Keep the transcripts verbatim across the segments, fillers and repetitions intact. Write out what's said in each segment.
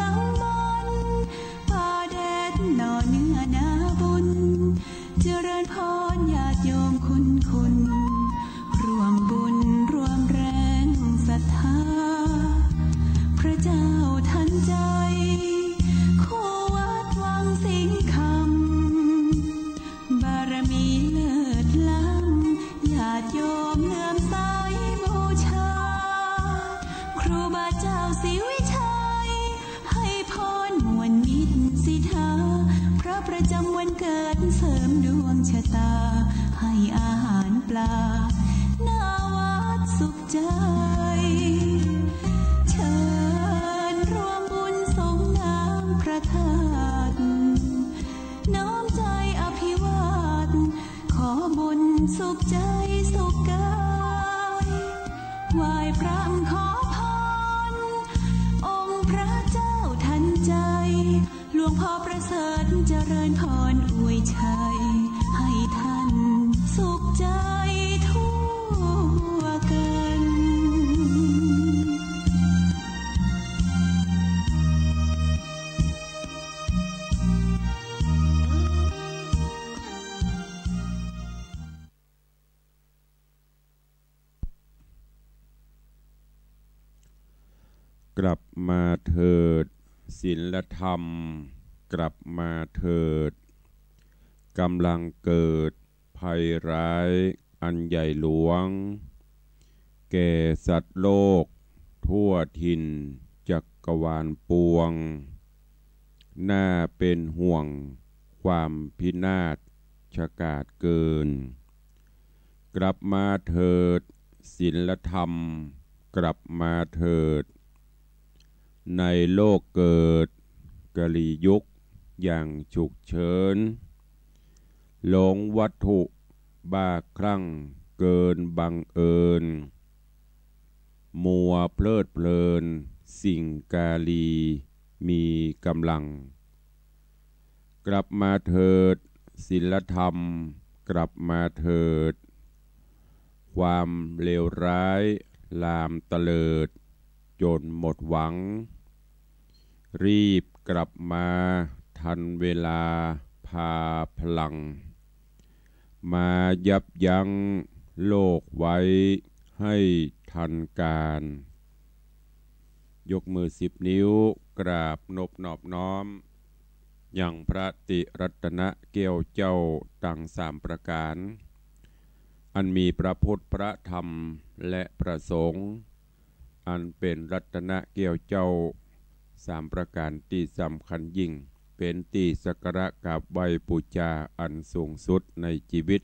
ตั้งมั่น ป่าแดดหน่อเนื้อนาบุญ เจริญพรญาติโยมคุณคุณ ร่วมบุญร่วมแรงศรัทธา พระเจ้าทันใจ คู่วัดวังสิงห์คำ บารมีเลิศล้ำ ญาติโยมเลื่อมใสบูชา ครูบาเจ้าศรีวิชัย ให้พรมวลมิตรสิทธา พระประจำวันเกิดเสริมดวงชะตา ให้อาหารปลา หน้าวัดสุขใจ เชิญร่วมบุญสงน้ำพระธาตุ น้อมใจอภิวาท ขอบุญสุขใจสุขกาย ไหว้พระขอพร องค์พระเจ้าทันใจ หลวงพ่อประเสริฐเจริญพรอวยชัย ให้ท่านสุขใจทั่วกัน กลับมาเถิดศีลธรรม กลับมาเถิด กำลังเกิดภัยร้ายอันใหญ่หลวง แก่สัตว์โลกทั่วถิ่นจักรวาลปวง น่าเป็นห่วงความพินาศฉกาจเกิน กลับมาเถิดศีลธรรม กลับมาเถิด ในโลกเกิดกลียุคอย่างฉุกเฉิน หลงวัตถุบ้าคลั่งเกินบังเอิญ มัวเพลิดเพลินสิ่งกาลีมีกำลัง กลับมาเถิดศีลธรรม กลับมาเถิด ความเลวร้ายลามเตลิดจนหมดหวัง รีบกลับมาทันเวลาพาพลัง มายับยั้งโลกไว้ให้ทันการ ยกมือสิบนิ้ว กราบนบนอบน้อม ยังพระติรัตนแก้วเจ้าตังสามประก๋าน อันมีพระพุทธ พระธรรม และพระสงฆ์ อันเป๋นรัตนแก้วเจ้าสามประก๋านตี้สำคัญยิ่ง เป๋นตี้สักการะกราบไหว้ปู๋จาอันสูงสุดในจีวิต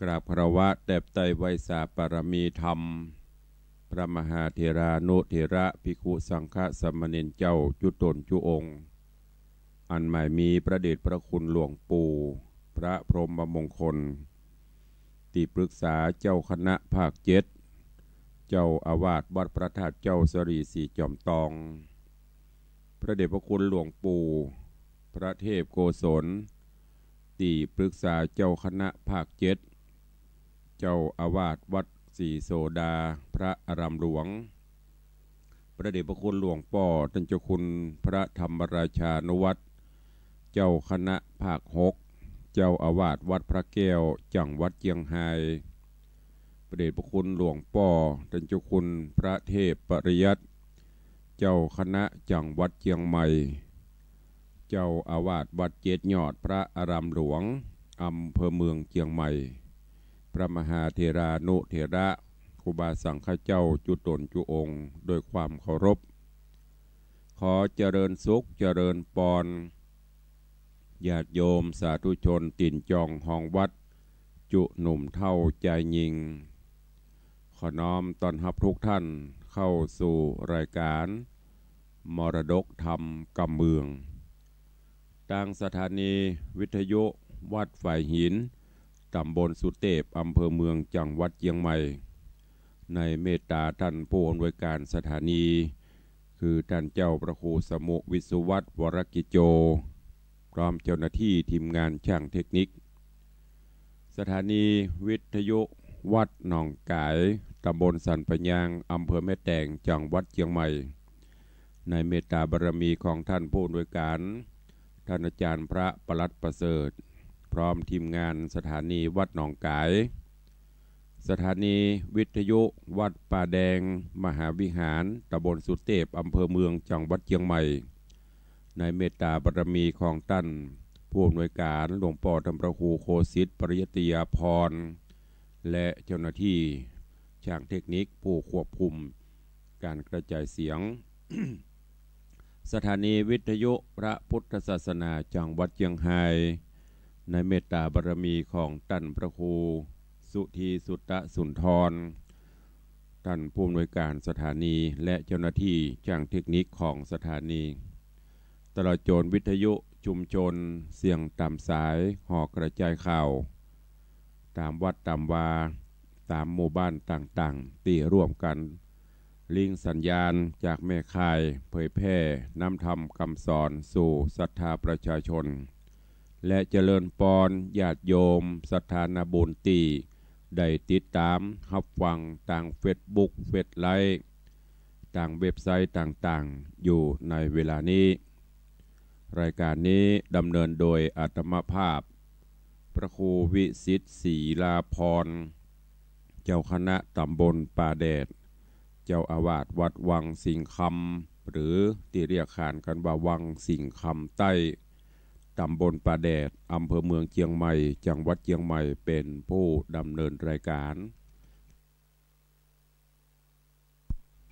กราบคารวะแตบไต้ไหว้สาปารมีธรรม พระมหาเถรานุเถระ ภิกขุสังฆะ สามเณรเจ้าจุ๊ต๋นจุ๊องค์ อันหมายมีพระเดชพระคุณหลวงปู่ พระพรหมมงคล ตี้ปรึกษาเจ้าคณะภาคเจ็ด เจ้าอาวาสวัดพระธาตุเจ้าสะหลีสีจอมตอง พระเดชพระคุณหลวงปู่ พระเทพโกศล ตี้ปรึกษาเจ้าคณะภาคเจ็ด เจ้าอาวาสวัดศรีโสดา พระอารามหลวง พระเดชพระคุณหลวงป้อต้านเจ้าคุณพระธรรมราชานุวัฒน์ เจ้าคณะภาคหก เจ้าอาวาสวัดพระแก้ว จังหวัดเจียงฮาย พระเดชพระคุณหลวงป้อต้านเจ้าคุณพระเทพปริยัติ เจ้าคณะจังหวัดเจียงใหม่ เจ้าอาวาสวัดเจ็ดยอดพระอารามหลวง อำเภอเมืองเจียงใหม่ พระมหาเถรานุเถระ ครูบาสังฆะเจ้าจุ๊ต๋นจุ๊องค์ ด้วยความเคารพ ขอเจริญสุขเจริญปอน ญาติโยมสาธุชนตี๋นจองฮองวัด จุหนุ่มเฒ่าจายญิง ขอน้อมต้อนฮับทุกท่านเข้าสู่รายการมรดกธรรมกำเมือง ตางสถานีวิทยุวัดฝายหิน ต๋ำบลสุเตพ อำเภอเมือง จังหวัดเจียงใหม่ ในเมตตาต้านผู้อำนวยการสถานี คือต้านเจ้าพระครูสมุห์ วิศวัฒน์ วรกิจโจ พร้อมเจ้าหน้าตี้ทีมงานช่างเทคนิค สถานีวิทยุวัดหนองก๋าย ต๋ำบลสันป่ายาง อำเภอแม่แตง จังหวัดเจียงใหม่ ในเมตตาบารมีของต้านผู้อำนวยก๋าน ต้านอาจ๋ารย์พระปลัดประเสริฐ พร้อมทีมงานสถานีวัดหนองก๋าย สถานีวิทยุวัดป่าแดงมหาวิหาร ต๋ำบลสุเตพ อำเภอเมือง จังหวัดเจียงใหม่ ในเมตตาบารมีของต้านผู้อำนวยก๋าน หลวงป้อต้านพระครูโคสิทธิ์ ปริยัตยาภรณ์ และเจ้าหน้าตี้จ้างเทคนิคผู้ควบคุมก๋านกระจ๋ายเสียง สถานีวิทยุพระพุทธศาสนาจังหวัดเจียงฮาย ในเมตตาบารมีของต้านพระครูสุธีสุตตสุนทร ต้านผู้อำนวยก๋านสถานี และเจ้าหน้าตี้จ้างเทคนิคของสถานี ตลอดจ๋นวิทยุชุมชนเสียงต๋ามสาย หอกระจ๋ายข่าว ต๋ามวัดต๋ามวา ต๋ามหมู่บ้านต่างๆ ตี้ร่วมกั๋นลิงก์สัญญาณจากแม่ข่าย เผยแพร่น้ำธรรมกำสอนสู่ศรัทธาประชาชน และเจริญปอนญาติโยมศรัทธานาบุญตี้ได้ติดต๋าม ฮับฟังตางเฟซบุ๊ก เฟซไลฟ์ ตางเว็บไซต์ต่างๆ อยู่ในเวลานี้ รายก๋านนี้ดำเนินโดยอาตมาภาพ พระครูวิสิทธิ์ ศรีลาภรณ์ เจ้าคณะต๋ำบลป่าแดด เจ้าอาวาสวัดวังสิงห์คำ หรือตี้เรียกขานกั๋นว่าวังสิงห์คำใต้ ต๋ำบลป่าแดด อำเภอเมืองเจียงใหม่ จังหวัดเจียงใหม่ เป๋นผู้ดำเนินรายก๋าน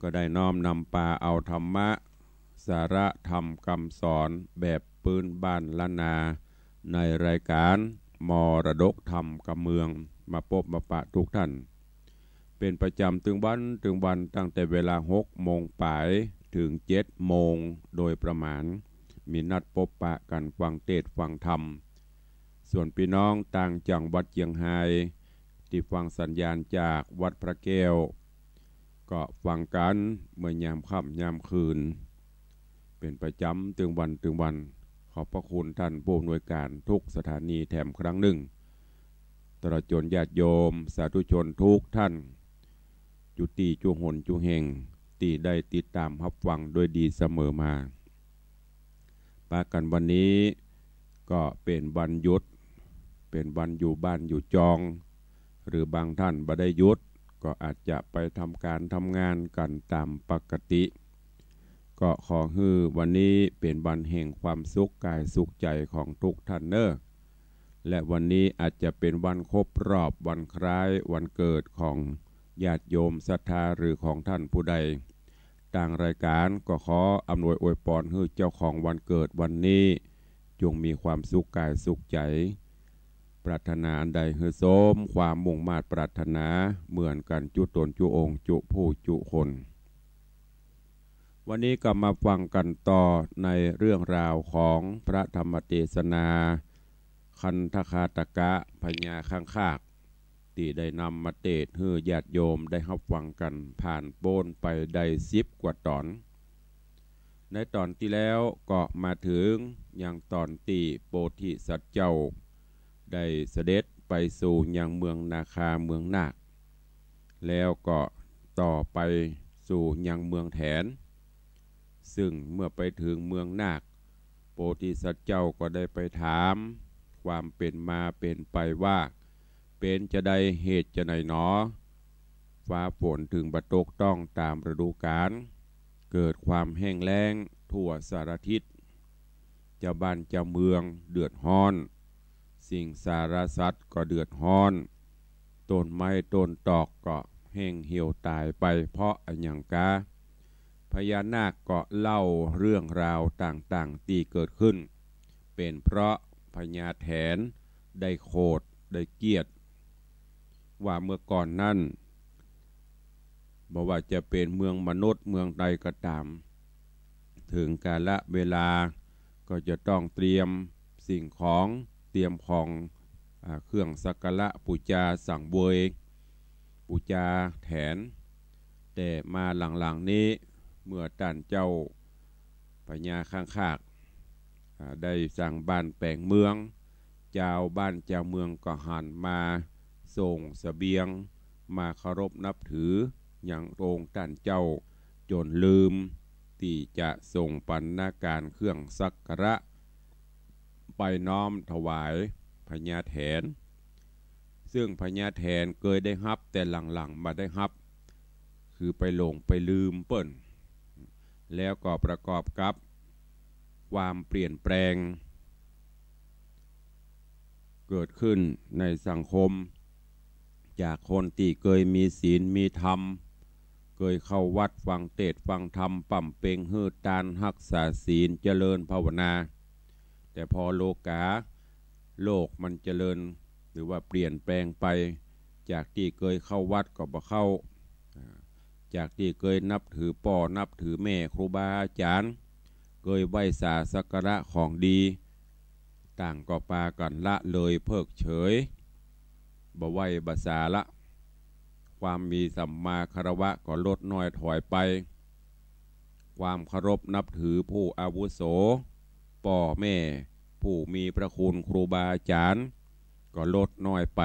ก็ได้น้อมนำปาเอาธรรมะ สาระธรรมกำสอนแบบปื๊นบ้านล้านนา ในรายก๋านมรดกธรรมกำเมือง มาปบมาปะกู้ต้าน เป๋นประจ๋ำตึงวันตึงวัน ตั้งแต่เวลาหกโมงป๋ายเถิงเจ็ดโมงโดยประมาณ มีนัดปบปะกั๋นฟังเตสน์ฟังธรรม ส่วนปี้น้องตางจังหวัดเจียงฮาย ตี้ฟังสัญญาณจากวัดพระแก้ว ก็ฟังกั๋นเมื่อยามค่ำยามคืน เป๋นประจ๋ำตึงวันตึงวัน ขอบพระคุณต้านผู้อำนวยก๋านกู้สถานีแถมครั้งนึ่ง ตลอดจ๋นญาติโยมสาธุชนกู้ต้าน จุตี้จุหนจุแห่ง ตี้ได้ติดต๋ามฮับฟังด้วยดีเสมอมา ปะกั๋นวันนี้ก็เป๋นวันหยุด เป๋นวันอยู่บ้านอยู่จอง หรือบางต้านบ่ได้หยุด ก็อาจจะไปทำก๋านทำงานกั๋นต๋ามปกติ ก็ขอหื้อวันนี้เป๋นวันแห่งความสุขก๋ายสุขใจ๋ของกู้ต้านเน่อ และวันนี้อาจจะเป๋นวันครบรอบวันคล้ายวันเกิดของญาติโยมศรัทธาหรือของต้านผู้ใด ตางรายก๋านก็ขออำนวยอวยปอนหื้อเจ้าของวันเกิดวันนี้ จงมีความสุขก๋ายสุขใจ๋ ปรารถนาอันใดหื้อสมความมุ่งมาดปรารถนาเหมือนกั๋นจุ๊ต๋นจุองค์จุผู้จุคน วันนี้ก็มาฟังกั๋นต่อในเรื่องราวของพระธรรมเตสนา คันธคาตกะพญาข้างคาก ตี้ได้นำมาเตสน์หื้อญาติโยมได้ฮับฟังกั๋นผ่านป๊นไปได้สิบกว่าต๋อน ในต๋อนตี้แล้วก็มาเถิงยังต๋อนตี้โพธิสัตว์เจ้า ได้เสด็จไปสู่ยังเมืองนาคาเมืองนาค แล้วก็ต่อไปสู่ยังเมืองแถน ซึ่งเมื่อไปเถิงเมืองนาค โพธิสัตว์เจ้าก็ได้ไปถามความเป๋นมาเป๋นไปว่า เป๋นจาใดเหตุจาใดหนอ ฟ้าฝนเถิงบ่ตกต้องต๋ามฤดูก๋าล เกิดความแห้งแล้งทั่วสารทิศ เจ้าบ้านเจ้าเมืองเดือดฮ้อน สิงสารสัตว์ก็เดือดฮ้อน ต้นไม้ต้นตอกก็แห้งเหี่ยวต๋ายไปเพราะอะหยังกา พญานาคก็เล่าเรื่องราวต่างๆ ตี้เกิดขึ้น เป๋นเพราะพญาแถนได้โขดได้เคียด ว่าเมื่อก่อนนั้น บ่ว่าจะเป๋นเมืองมนุษย์เมืองใดก็ต๋าม เถิงกาละเวลาก็จะต้องเตรียมสิ่งของ เตรียมของ อ่า เครื่องสักการะปู๋จาสังเวย ปู๋จาแถน แต่มาหลังๆ นี้ เมื่อต้านเจ้าพญาข้างคาก อ่า ได้สร้างบ้านแป๋งเมือง จาวบ้านจาวเมืองก็หันมาส่งเสบียง มาเคารพนับถือยังองค์ต้านเจ้า จ๋นลืม ตี้จะส่งปัณณาก๋านเครื่องสักการะ ไปน้อมถวายพญาแถน ซึ่งพญาแถนเกยได้ฮับ แต่หลังๆ บ่ได้ฮับ คือไปหลงไปลืมเปิ้น แล้วก็ประกอบกับความเปลี่ยนแปลง เกิดขึ้นในสังคม จากคนตี้เกยมีศีลมีธรรม เกยเข้าวัดฟังเตสน์ฟังธรรม บำเพ็งหื้อตาน ฮักษาศีล เจริญภาวนา แต่พอโลก๋า โลกมันเจริญ หรือว่าเปลี่ยนแปลงไป จากตี้เกยเข้าวัดก็บ่เข้า อ่า จากตี้เกยนับถือป้อนับถือแม่ครูบาอาจ๋ารย์ เกยไหว้สาสักการะของดี ต่างก็ปากั๋นละเลยเพิกเฉย บ่ไหว้บ่สาละ ความมีสัมมาคารวะก็ลดน้อยถอยไป ความเคารพนับถือผู้อาวุโส ป้อแม่ ผู้มีพระคุณครูบาอาจ๋ารย์ ก็ลดน้อยไป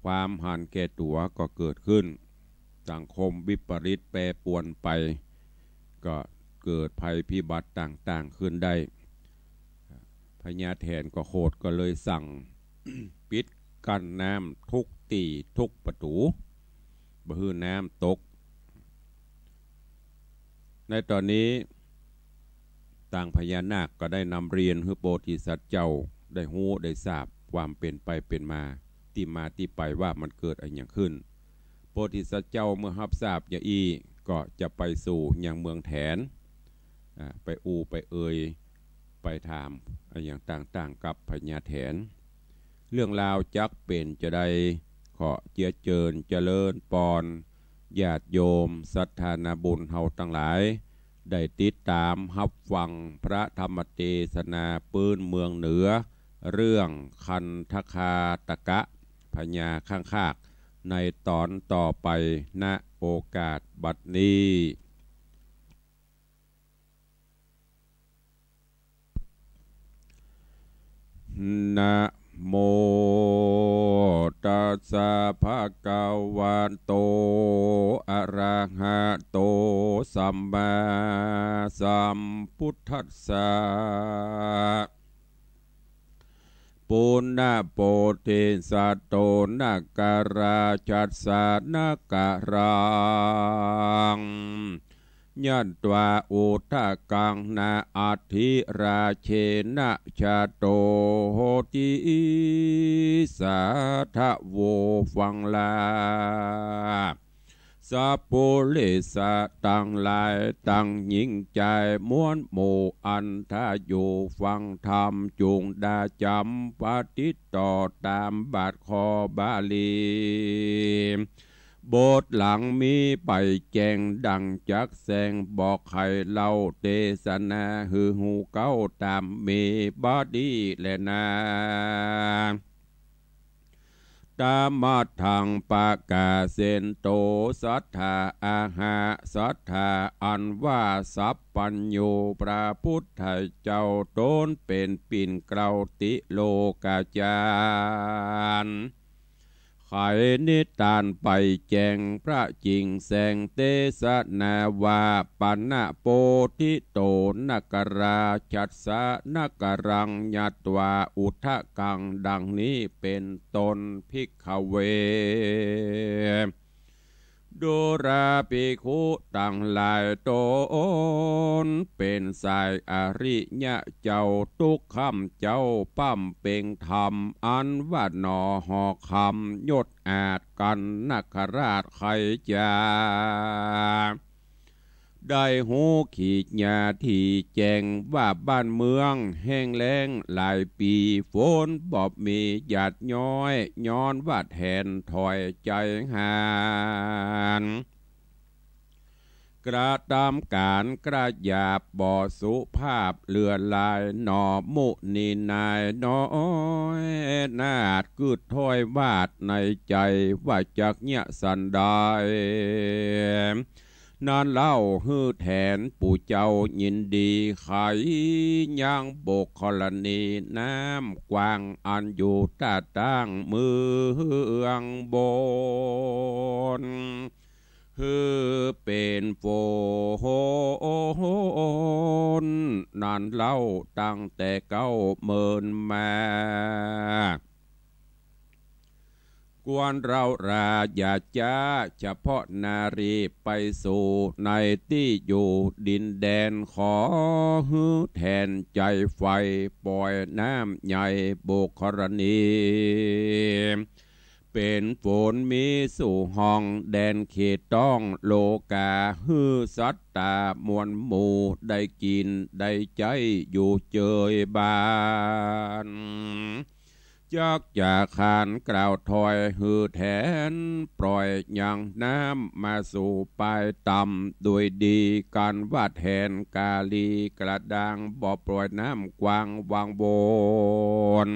ความหันแก่ตั๋วก็เกิดขึ้น สังคมวิปริตแปรปรวนไป ก็เกิดภัยพิบัติต่างๆ ขึ้นได้ พญาแถนก็โขด ก็เลยสั่ง ปิดกั้นน้ำทุกตี้ทุกประตู๋ บ่หื้อน้ำตก ในต๋อนนี้ ตางพญานาคก็ได้นำเรียนหื้อโพธิสัตว์เจ้าได้ฮู้ได้ทราบความเป๋นไปเป๋นมา ตี้มาตี้ไปว่ามันเกิดอะหยังขึ้น โพธิสัตว์เจ้าเมื่อฮับทราบอย่างอี้ก็จะไปสู่ยังเมืองแถน อ่า ไปอู้ไปเอ่ย ไปถามอะหยังต่างๆ กับพญาแถน เรื่องราวจักเป๋นจาใด ขอเจียเจิญเจริญปอน ญาติโยมศรัทธานาบุญเฮาตังหลาย ได้ติดต๋ามฮับฟังพระธรรมเตสนาปื๊นเมืองเหนือ เรื่องคันธคาตกะ พญาข้างคาก ในต๋อนต่อไป ณ โอกาสบัดนี้ นะโมตัสสะภะคะวะโต อะระหะโต สัมมาสัมพุทธัสสะ ปุณณโพธิสัตโต นาคราชัสสะ นาครัง ยัตวาอุทกัง นาอัตถิราเชนะ ชะโต โหติ สาธะ โว ฟังลา สัพปุริสะตังหลาย ตังญิงจาย มวลหมู่อันถ้าอยู่ฟังธรรม จุ่งดาจ๋ำปะติดต่อต๋ามบาทคอบาลี บทหลังมีไปแจ้งดั่งจักแสดงบอกไขเล่าเตสนาหื้อฮู้เก๊าต๋ามมีบาดีแลนา ตะมะทังปะกาเสนโต สัตถาอาหะ สัตถาอันว่าสัพพัญญู พระพุทธเจ้าต๋นเป๋นปิ่นเกล้าติโลกาจารย์ ไขนิตานไปแจ้งพระจิ่งแสดงเตสนาว่า ปะนะโพธิโต นาคราชัสสะ นาครัง ยัตวาอุทกัง ดังนี้เป๋นต้น ภิกขเว ดูราภิกขุตังหลาย ต๋นเป๋นสายอริยะเจ้า ตุ๊กค่ำเจ้าบำเพ็งธรรม อันว่าหน่อหอกคำ ยศอาจกันนาคราชไขจะ ได้ฮู้ขีดญาที่แจ้งว่าบ้านเมืองแห้งแล้งหลายปี๋ ฝนบ่มีหยาดย้อย ย้อนว่าแถนถอยใจ๋หาน กระตำก๋านกระหยาบบ่สุภาพเหลือหลาย หน่อมุนีนายน้อยนาฏ กึ๊ดถ้อยวาดในใจ๋ว่าจักเยียะสันใด นั้นเล่าหื้อแถนปู่เจ้ายินดีไข ยังบกธรณีน้ำกว้างอันอยู่ต้าตั้งเมืองบน หื้อเป๋นฝนนั้นเล่า ตั้งแต่เก๊าเมินมา ควรเฮาราอย่าจ๊า เฉพาะนารีไปสู่ในตี้อยู่ดินแดน ขอหื้อแทนใจ๋ไฟ ป่อยน้ำใหญ่บกธรณี เป๋นฝนมีสู่ห้องแดนเขตต้องโลกา หื้อสัตตามวลหมู่ได้กิ๋นได้ใจ๊อยู่เจิยบาน จักจะขานกล่าวถอยหื้อแทน ปล่อยยังน้ำมาสู่ปายต่ำโดยดี กันว่าแทนกาลีกระด้าง บ่ปล่อยน้ำกว้างวางวน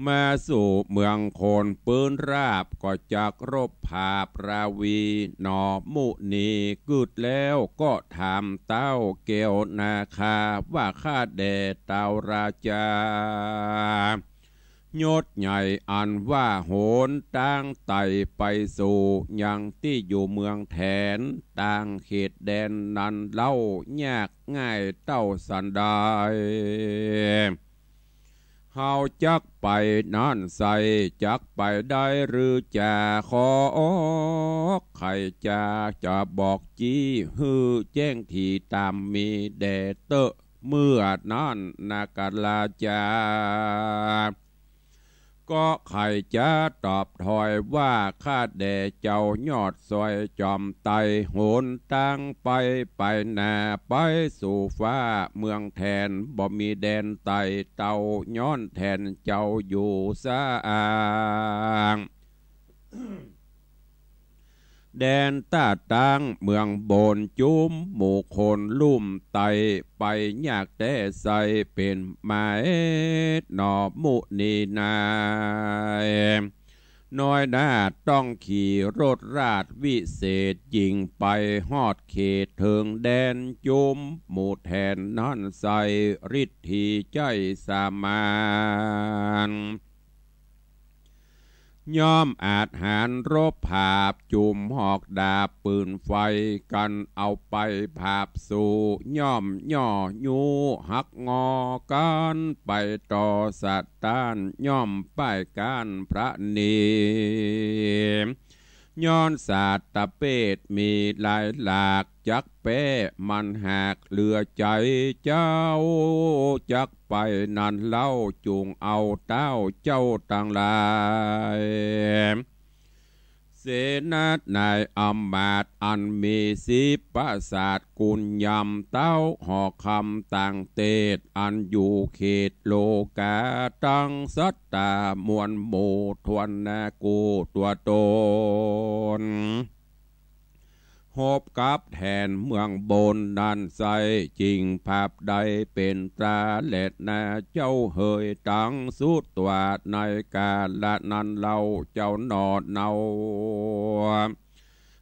มาสู่เมืองโคนปื๊นราบ ก็จักรบผาบราวี หนอมุนี กึ๊ดแล้วก็ถามเต้าแก้วนาคา ว่าข้าแด่เต้าราจา ยศใหญ่อันว่าหนตางไต่ไปสู่ยังตี้อยู่เมืองแทน ตางเขตแดนนั้นเล่า ยากง่ายเต้าสันใด เฮาจักไปนั้นไส้ จักไปได้หรือจา ขอใค่จาจะบอกจี้ หื้อแจ้งถี่ต๋ามมีแด่เต๊อะ เมื่อนั้นนาคราจา ก็ใค่จาตอบถอยว่า ข้าแด่เจ้ายอดซอยจอมไต หนตางไปไปนาไปสู่ฟ้าเมืองแทน บ่มีแดนไต่เต้า ย้อนแทนเจ้าอยู่สร้าง แดนต้าตั้งเมืองบน จุมหมู่คนลุ่มไต่ ไปยากแต๊ไส้เป๋นหมาย หนอมุนีนาย น้อยหน้าต้องขี่รถราชวิเศษ ยิ่งไปฮอดเขตเถิงแดน จุมหมู่แทนนั้นไส้ ฤทธีใจ๊สามาน ย่อมอาจหาญรบผาบ จุมหอกดาบปืนไฟ กันเอาไปผาบสู่ ย่อมย่อยูหักงอ กันไปต่อสะต้าน ย่อมป้ายก้านพระเนตร ย้อนสัตว์ประเภทมีหลายหลาก จักแป๊มันหากเหลือใจ๋เจ้า จักไปนั้นเล่า จุ่งเอาเต้าเจ้าตังหลาย เสนาหนายอำมาตย์อันมีสิบประสาท กุญยำเต้าหอคำต่างเตศ อันอยู่เขตโลกา ตังสัตตามวลหมู่ ถ้วนหน้ากู้ตั๋วต๋น ฮบกับแทนเมืองบนนั้นไส้ จิ่งผาบได้เป๋นตราแลนาเจ้าเหย ตังสุดตั๋วในกาละนั้นเล่า เจ้าหนอเนา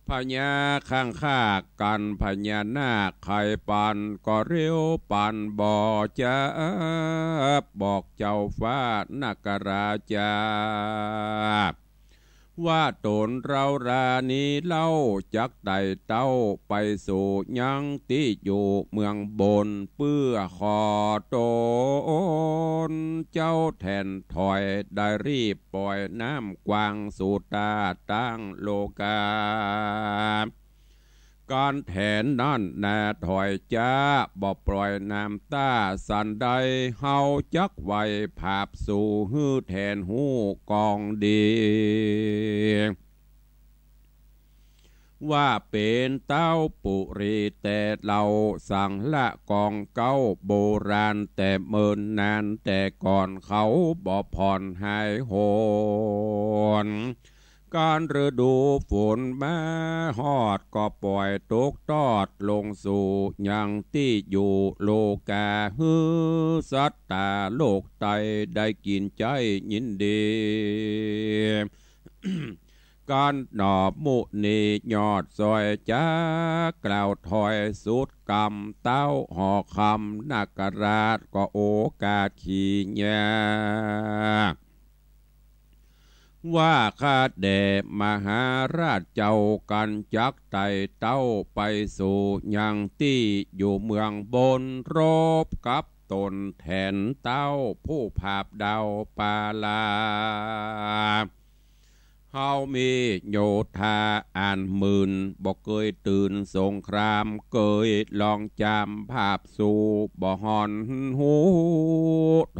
พญาคังคากกันพญานาค ใค่ปันก็เร็วปันบ่จ๊า บอกเจ้าฟ้านาคราจา ว่าต๋นเฮารานี้เล่า จักไต่เต้าไปสู่ยังตี้อยู่เมืองบน เปื้อขอต๋นเจ้าแทนถอย ได้รีบป่อยน้ำกว้างสู่ต้าตั้งโลกา กันแทนนั้นนาถอยจ๊า บ่ปล่อยน้ำต้าสันใด เฮาจักไวผาบสู่ หื้อแทนฮู้กองดี ว่าเป๋นเต้าปุรีแต่เล่า สังละกองเก๊าโบราณ แต่เมินนานแต่ก่อน เขาบ่ผ่อนหายโหน กันฤดูฝนมาฮอด ก็ป่อยตกตอดลงสู่ยังตี้อยู่โลกา หื้อสัตตาโลกไต้ได้กิ๋นใจ๊ยินดี กันหนอมุนียอดซอยจ๊า กล่าวถอยสุดกำ เต้าหอคำนาคราช ก็โอกาสขี่ยาก ว่าข้าแด่มหาราชเจ้า กั๋นจักไต่เต้าไปสู่ยังตี้อยู่เมืองบน รบกับต๋นแทนเต้าผู้ผาบดาวปาลา เฮามีโยธาอันหมื่น บ่เกยตื่นสงคราม เกยลองจามผาบสู่ บ่ห่อนฮู้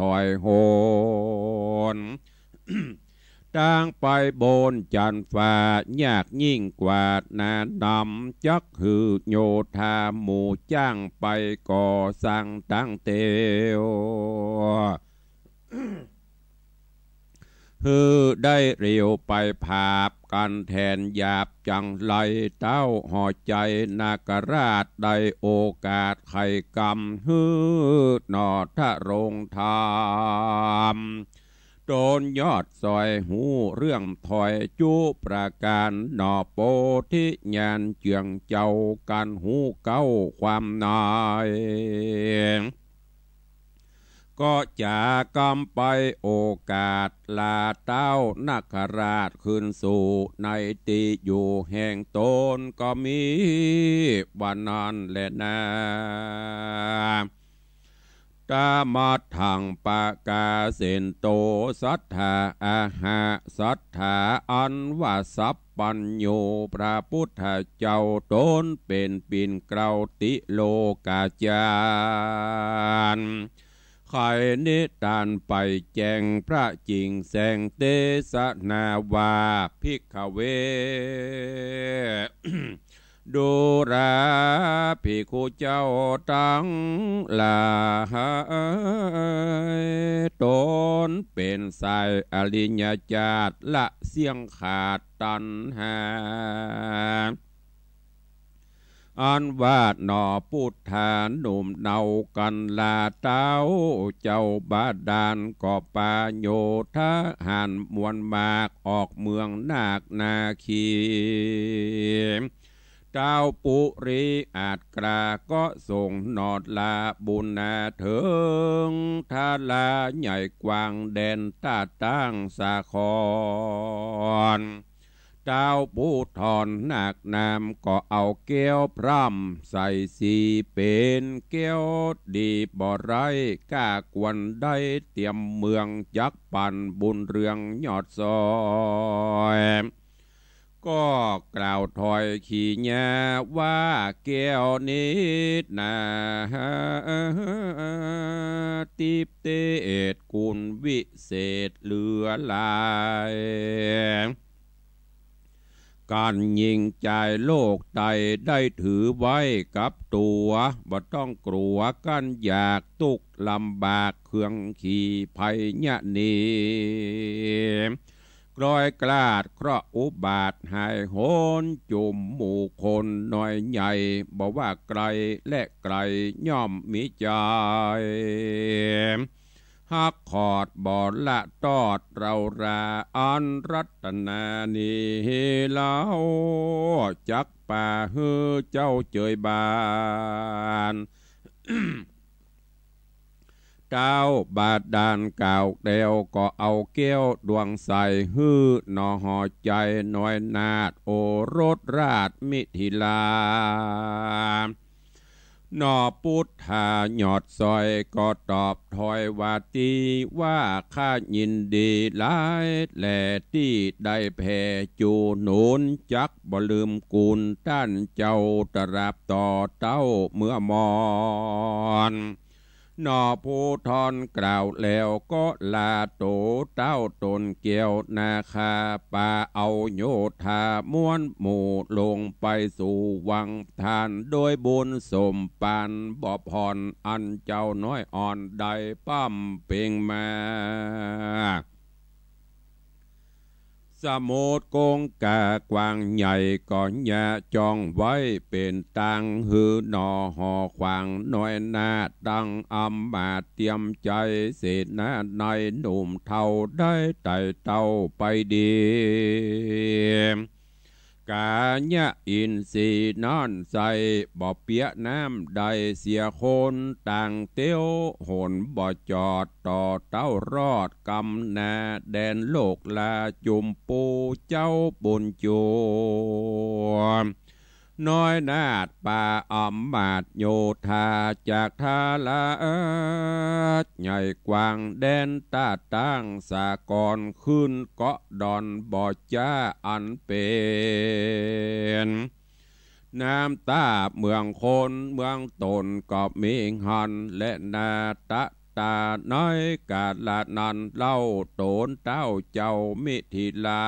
ถอยโหน ตางไปบนจั๊นฟ้า ยากยิ่งกว่านาน้ำ จักหื้อโยธาหมู่จ้าง ไปก่อสร้างตางเตียว หื้อได้เร็วไปผาบ กั๋นแทนหยาบจังไร เต้าหอใจ๋นาคราช ได้โอกาสไขกำ หื้อหน่อทะโรงธรรม ต๋นยอดซอยฮู้เรื่องถอยจุประก๋าน หน่อโปธิญาณเจืองเจ้า กั๋นฮู้เก๊าความใน ก็จ๋ากำไปโอกาส ลาเต้านาคราชคืนสู่ ในตี้อยู่แห่งต๋น ก็มีว่านั้นแลนา ตมัทธัง ปะกาเสนโต สัตถา อาหะ สัตถา อันว่าสัพพัญญู พระพุทธเจ้าต๋นเป๋นปิ่นเกล้าติโลกาจารย์ ไขนิทานไปแจ้งพระจิ่งแสง เตสนาว่า ภิกขเว ดูราภิกขุเจ้าตังหลาย ต๋นเป๋นสายอริยจาตร ละเสี้ยงขาดตัณหา อันว่าหน่อปุทธาหนุ่มเนา กั๋นลาเต้าเจ้าบาดาล ก็ปาโยธหาญมวลมาก ออกเมืองนาคนาคี เต้าปุริอาจกล้า ก็ส่งหน่อลาบุญนาเถิง ทาราใหญ่กว้างแดนต้าตั้งสาคร เต้าปุทธรนาคนาม ก็เอาแก้วพร่ำใส่สี เป๋นแก้วดีบ่ไร้ก้ากวน ได้เตียมเมืองจักปั๋นบุญเรืองยอดซอย ก็กล่าวถอยขีญาว่า แก้วนี้นา ติ๊บเตศกุณวิเศษเหลือหลาย ก๋านหญิงจายโลกไตได้ถือไว้กับตั๋ว บ่ต้องกลัวกั๋นอยากตุ๊กข์ลำบากเครื่องขี่ภัยยะนี กลอยกลาดเคราะห์อุบาทหายโหน จุมหมู่คนน้อยใหญ่ บ่ว่าไกลและไก๋ย่อมมีใจ๋ ฮักขอดบ่ละตอดเฮารา อันรัตนานี้เฮา จักปาหื้อเจ้าเจยบาน เต้าบาดาลกล่าวแล้ว ก็เอาแก้วดวงใสหื้อหน่อหอใจ๋น้อยนาถโอรสราชมิถิลา หน่อปุทธายอดซอยก็ตอบถอยว่าตี้ ว่าข้ายินดีหลายแลตี้ได้แผ่จูหนุน จักบ่ลืมกุณต้านเจ้าตราบต่อเต้าเมื่อมอน หน่อปุทธรกล่าวแล้วก็ลาโตเต้าต๋นแก้วนาคา ปาเอาโยธาม้วนหมู่ลงไปสู่วังทาน โดยบุญสมปานบ่ผ่อน อันเจ้าน้อยอ่อนได้ปำเป่งมา สมุทรคงคากว้างใหญ่ก็อย่าจ้องไว้ เป๋นตางหื้อหน่อหอขวางน้อยนาถ ตังอำมาตย์เตียมใจ๋ เสนาในหนุ่มเฒ่าได้ไต่เต้าไปดี กายะอินทรีย์นั้นใส บ่เปียะน้ำใดเสียคน ต่างเตียวหนบ่จอด ต่อเต้ารอดกำนา แดนโลกลาจุมปูเจ้าปุญโญ น้อยนาฏป่าอำมาตย์โยธา จากทาราชใหญ่กว้าง แดนต้าตั้งสากล ขึ้นเกาะดอนบ่อจ้าอันเป๋น น้ำต้าเมืองคนเมืองตนก็มีหั้นแลนา ตะตาในกาละนั้นเล่า ตนเต้าเจ้ามิถิลา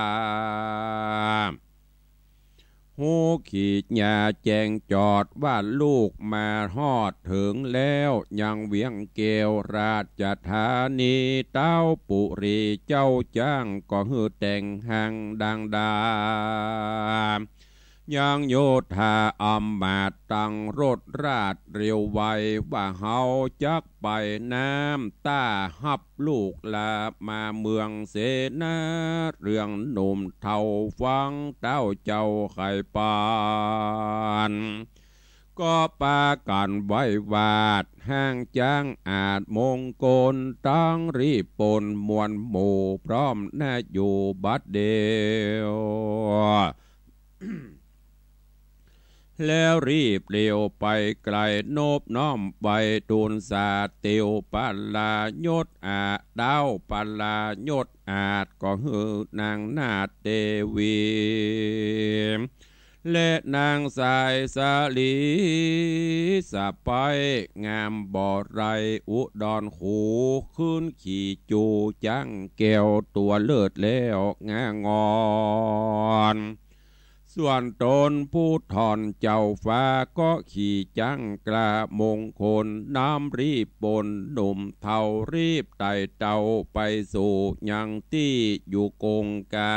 ฮู้ขีดญาแจ้งจอด ว่าลูกมาฮอดเถิงแล้ว ยังเวียงแก้วราชธานี เต้าปุรีเจ้าจ้าง ก็หื้อแต่งหั้งดังดา ยังโยธาอำมาตย์ตั้งรถราชเร็วไว ว่าเฮาจักไปน้ำต้า ฮับลูกลามาเมืองเสนา เรื่องหนุ่มเฒ่าฟังเต้าเจ้าไขปาน ก็ปากั๋นไหว้วาด ฮ้างจ๊างอาจมงคล ตังรีบปนมวลหมู่ พร้อมนาอยู่บัดเดียว แล้วรีบเร็วไปไกล นบน้อมไหว้ตูนสาเตียวปลายศ อาเต้าปลายศอาจ ก็หื้อนางนาฏเตวี และนางสายสาลีสะใป๊ งามบ่ไรอุดรขู ขึ้นขี่จูจ๊างแก้วตั๋วเลิศแล้วงางอน ส่วนตนผู้ถ่อนเจ้าฟ้า ก็ขี่จ๊างกล้ามงคล น้ำรีบปนหนุ่มเฒ่า รีบไต่เต้าไปสู่ยังตี้อยู่กงกา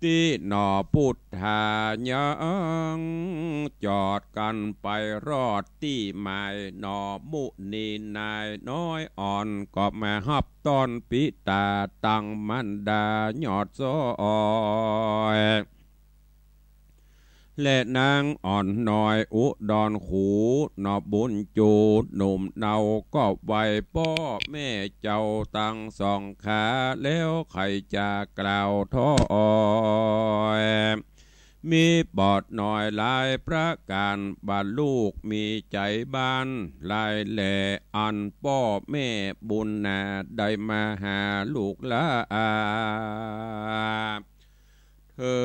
ตี้หน่อพุทธายัง จอดกั๋นไปรอดตี้หมาย หน่อมุนีนายน้อยอ่อน ก็มาฮับต้อนปิตา ตังมารดายอดซ้อย และนางอ่อนน้อยอุดรขู หน่อบุญจูหนุ่มเนา ก็ไหว้ป้อแม่เจ้าตังสองขา แล้วใค่จะกล่าวถ้อย มีปอดน้อยหลายประก๋าน บ่าลูกมีใจ๋บ้านหลายแหล่ อันป้อแม่บุญนา ได้มาหาลูกหลา เถิ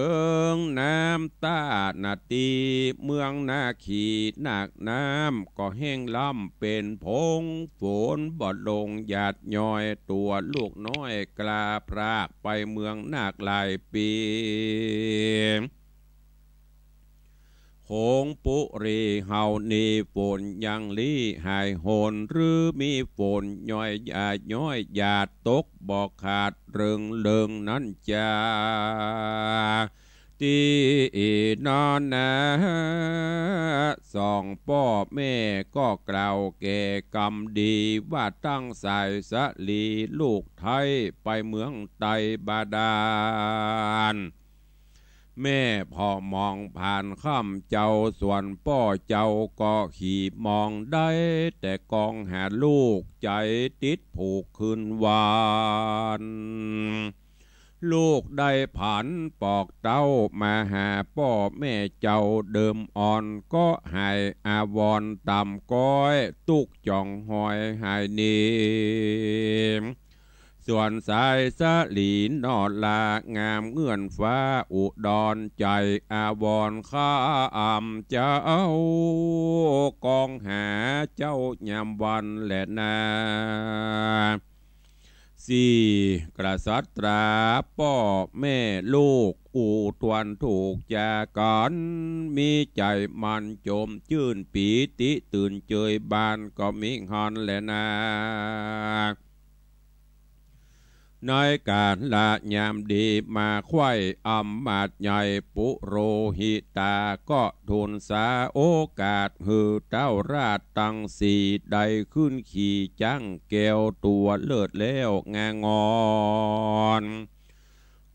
งน้ำต้านาตี้เมืองนาขี นาคน้ำก็แห้งล้ำเป๋นผง ฝนบ่ลงหยาดย้อย ตั๋วลูกน้อยกล้าพราก ไปเมืองนาคหลายปี๋ ขงปุรีเฮานี้ ฝนยังลี้หายหน หรือมีฝนย้อยหยาดย้อยหยาด ตกบ่ขาดเริงเริงนั้นจา ตี้นอนนา สองป้อแม่ก็กล่าวแก่กำดี ว่าตังสายสาลีลูกไท้ ไปเมืองไตบาดาล แม่ผ่อมองผ่านค่ำเจ้า ส่วนป้อเจ้าก็ขี่มอง ได้แต่กองหาลูก ใจ๋ติดผูกคืนวาน ลูกได้ผันปอกเต้า มาหาป้อแม่เจ้าเดิมอ่อน ก็หายอาวรณ์ต่ำก้อย ตุ๊กจ๋องหอยหายหนี ส่วนสายสาลีนอลางามเงื่อนฟ้าอุดร ใจ๋อาวรณ์ข้าอำเจ้า กองหาเจ้ายามวันแลนา สี่กษัตราป้อแม่ลูก อู้ตวนถูกจากั๋น มีใจ๋มันจมจื้นปีติตื่นเจยบาน ก็มีหั้นแลนา ในก๋าละยามดีมาใคว่ อำมาตย์ใหญ่ปุโรหิตา ก็ทูลสาโอกาส หื้อเต้าราชตังสี่ ได้ขึ้นขี่จ๊างแก้วตั๋วเลิศแล้วงางอน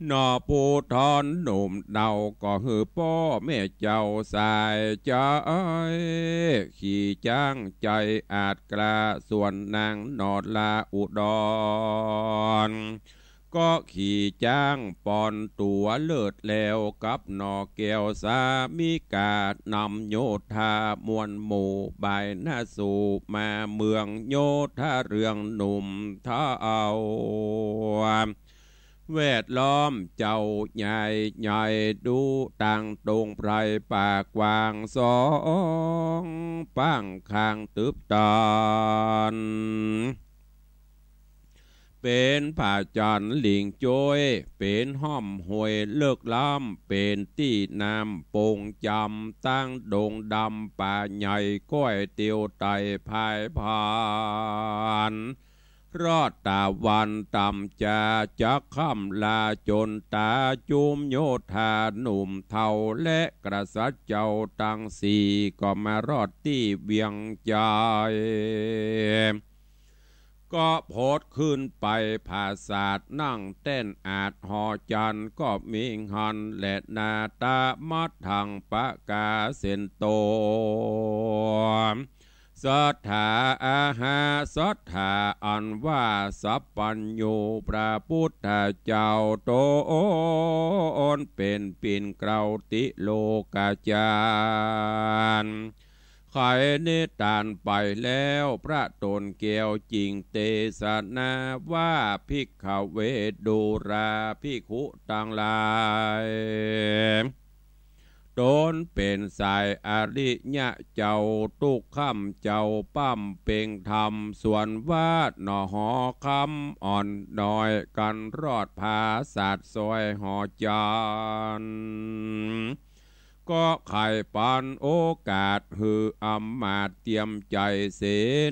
หน่อภูธรหนุ่มเนาก็หื้อป้อแม่เจ้าสายใจ๋ ขี่จ๊างใจ๋อาดกล้า ส่วนนางหน่อลาอุดร ก็ขี่จ๊างปอนตั๋วเลิศแล้ว กับหน่อแก้วสามิกา นำโยธามวลหมู่บ่ายหน้าสู่มาเมืองโยธาเรืองหนุ่มเฒ่า แวดล้อมเจ้าใหญ่ใหญ่ ดูต่างตรงไพรป่ากว้างสอง ป้างข้างตึบตัน เป๋นผาจั๋นหลิงจ้วย เป๋นฮ่อมห้วยเลิกล้ำ เป๋นตี้น้ำโป่งจ๋ำ ตั้งดงดำป่าใหญ่ ก้อยเตียวไต่พายผ่าน รอดต๋าวันต่ำจา จักค่ำลาจนต๋า จุมโยธาหนุ่มเฒ่า และกษัตริย์เจ้าตังสี่ ก็มารอดตี้เวียงใจ๋ ก็โผดขึ้นไปผาสาท นั่งแต้นอาดหอจั๋น ก็มีหั้นแหละนา ต๋ามัดถังปะก๋าเส้นโต ศรัทธาอาหาศรัทธา อันว่าสัพพัญญูพระพุทธเจ้าต๋นเป๋นปิ่นเกล้าติโลกาจารย์ ไขนิทานไปแล้ว พระต๋นแก้วจึ่งเตสนาว่า ภิกขเว ดูราภิกขุตังหลาย ต๋นเป๋นสายอริยะเจ้า ตุ๊กค่ำเจ้าป้ำเป่งธรรม ส่วนว่าหน่อหอคำอ่อนน้อย กั๋นรอดผาสาทซอยหอจั๋น ก็ใค่ปันโอกาสหื้ออำมาตย์เตรียมใจ๋ เส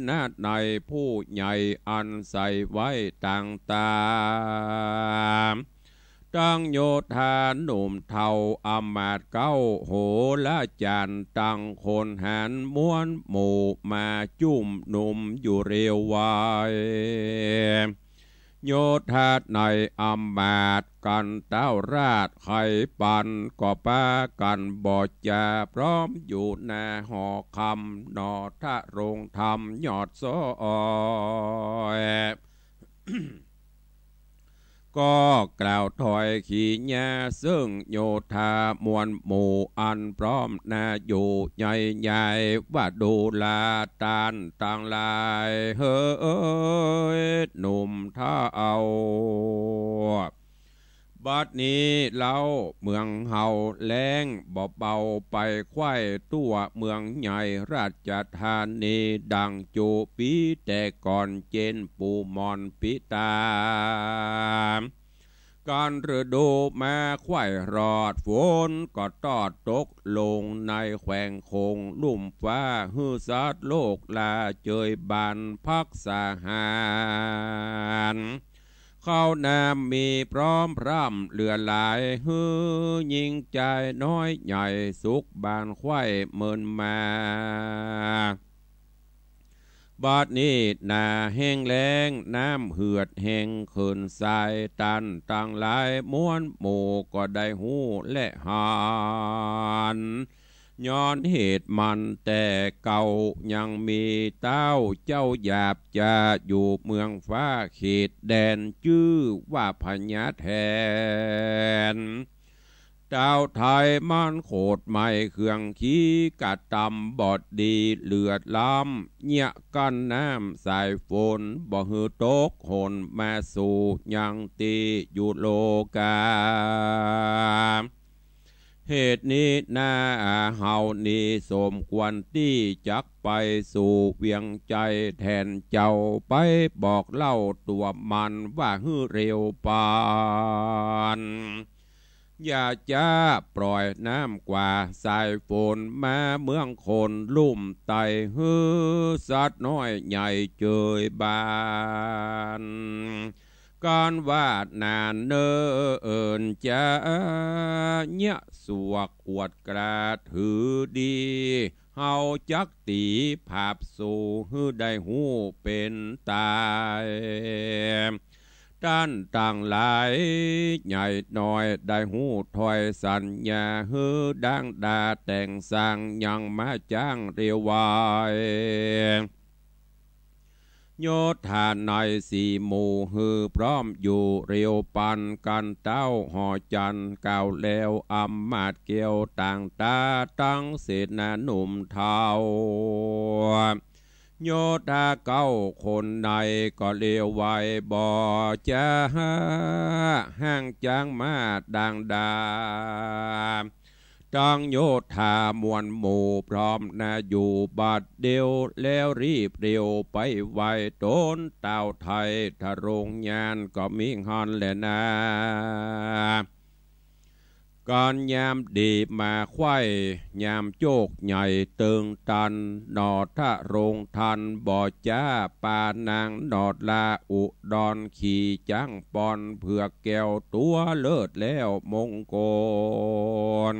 นานัยผู้ใหญ่อันใส่ไว้ต่างต๋า ตังโยธาหนุ่มเฒ่า อำมาตย์เก๊า โหราจารย์ตังคนหาร มวลหมู่มาจุมนุมอยู่เร็วไว โยธานัยอำมาตย์กั๋นเต้าราชไขปัน ก็ปากั๋นบ่จา พร้อมอยู่หน้าหอคำ หน่อทะโรงธรรมยอดซอย ก็กล่าวถอยขีญา เซิ่งโยธามวลหมู่อันพร้อมหน้าอยู่ใหญ่ๆ ว่าดูราต้านตังหลาย เหยหนุ่มเฒ่า บัดนี้เฮาเมืองเฮาแล้งบ่เบา ไปไขว้ทั่วเมืองใหญ่ราชธานี ดังจุปี๋แต่ก่อน เจ้นปูหม่อนปิต๋า ก๋านฤดูมาไขว้รอด ฝนก็ตอดตกลงในแขวงโขงลุ่มฟ้า หื้อสัตว์โลกลาเจยบานภักษาหาร ข้าวน้ำมีพร้อมพร่ำเหลือหลาย หื้อญิงจายน้อยใหญ่สุขบานไขว้เมินมา บัดนี้หน้าแห้งแล้ง น้ำเหือดแห้งเขินทราย ต้านตังหลายมวลหมู่ก็ได้ฮู้และหัน ย้อนเหตุมันแต่เก่า ยังมีเต๊าเจ้าหยาบจา อยู่เมืองฟ้าเขตแดน จื้อว่าพญาแถน เต๊าไทยมันโขดไหม้เครื่องขี กระตำบ่ดีเลือดล้ำ เยียะกั้นน้ำสายฝน บ่หื้อตกหล่นมาสู่ยังตี้อยู่โลกา เหตุนี้นาเฮานี้สมควรตี้จักไปสู่เวียงใจ๋แทนเจ้า ไปบอกเล่าตั๋วมันว่าหื้อเร็วปาน อย่าจ๊าปล่อยน้ำกว่าสายฝน มาเมืองคนลุ่มใต้ หื้อสัตว์น้อยใหญ่เจยบาน ก๋านว่าหนานเนิ่นจะเยียะสวกอวดกล้าถือดี เฮาจักตี๋ผาบสู่ หื้อได้ฮู้เป๋นต๋าย ต้านตังหลายใหญ่น้อย ได้ฮู้ถ้อยสัญญา หื้อดังดาแต่งสร้าง ยังมาจ้างเร็วไว โยธาในสี่หมู่ หื้อพร้อมอยู่เร็วปัน กันเต้าหอจันทร์กล่าวแล้ว อำมาตย์แก้วต่างต๋า ตังเสนาหนุ่มเฒ่า โยธาเก้าคนใน ก็เร็วไวบ่จ๊า ห้างจ้างมาดังดา ตังโยธามวลหมู่ พร้อมหน้าอยู่บัดเดี่ยว แล้วรีบเร็วไปไว ตนเต้าไทยทรงญาณ ก็มีหั้นแลนา ก๋านยามดีมาไขว้ ยามโจกใหญ่เติงตัน หนอทรงทันบ่จ๊า ปานางหนอดลาอุดร ขี่จ๊างปอนเผือกแก้ว ตั๋วเลิศแล้วมงคล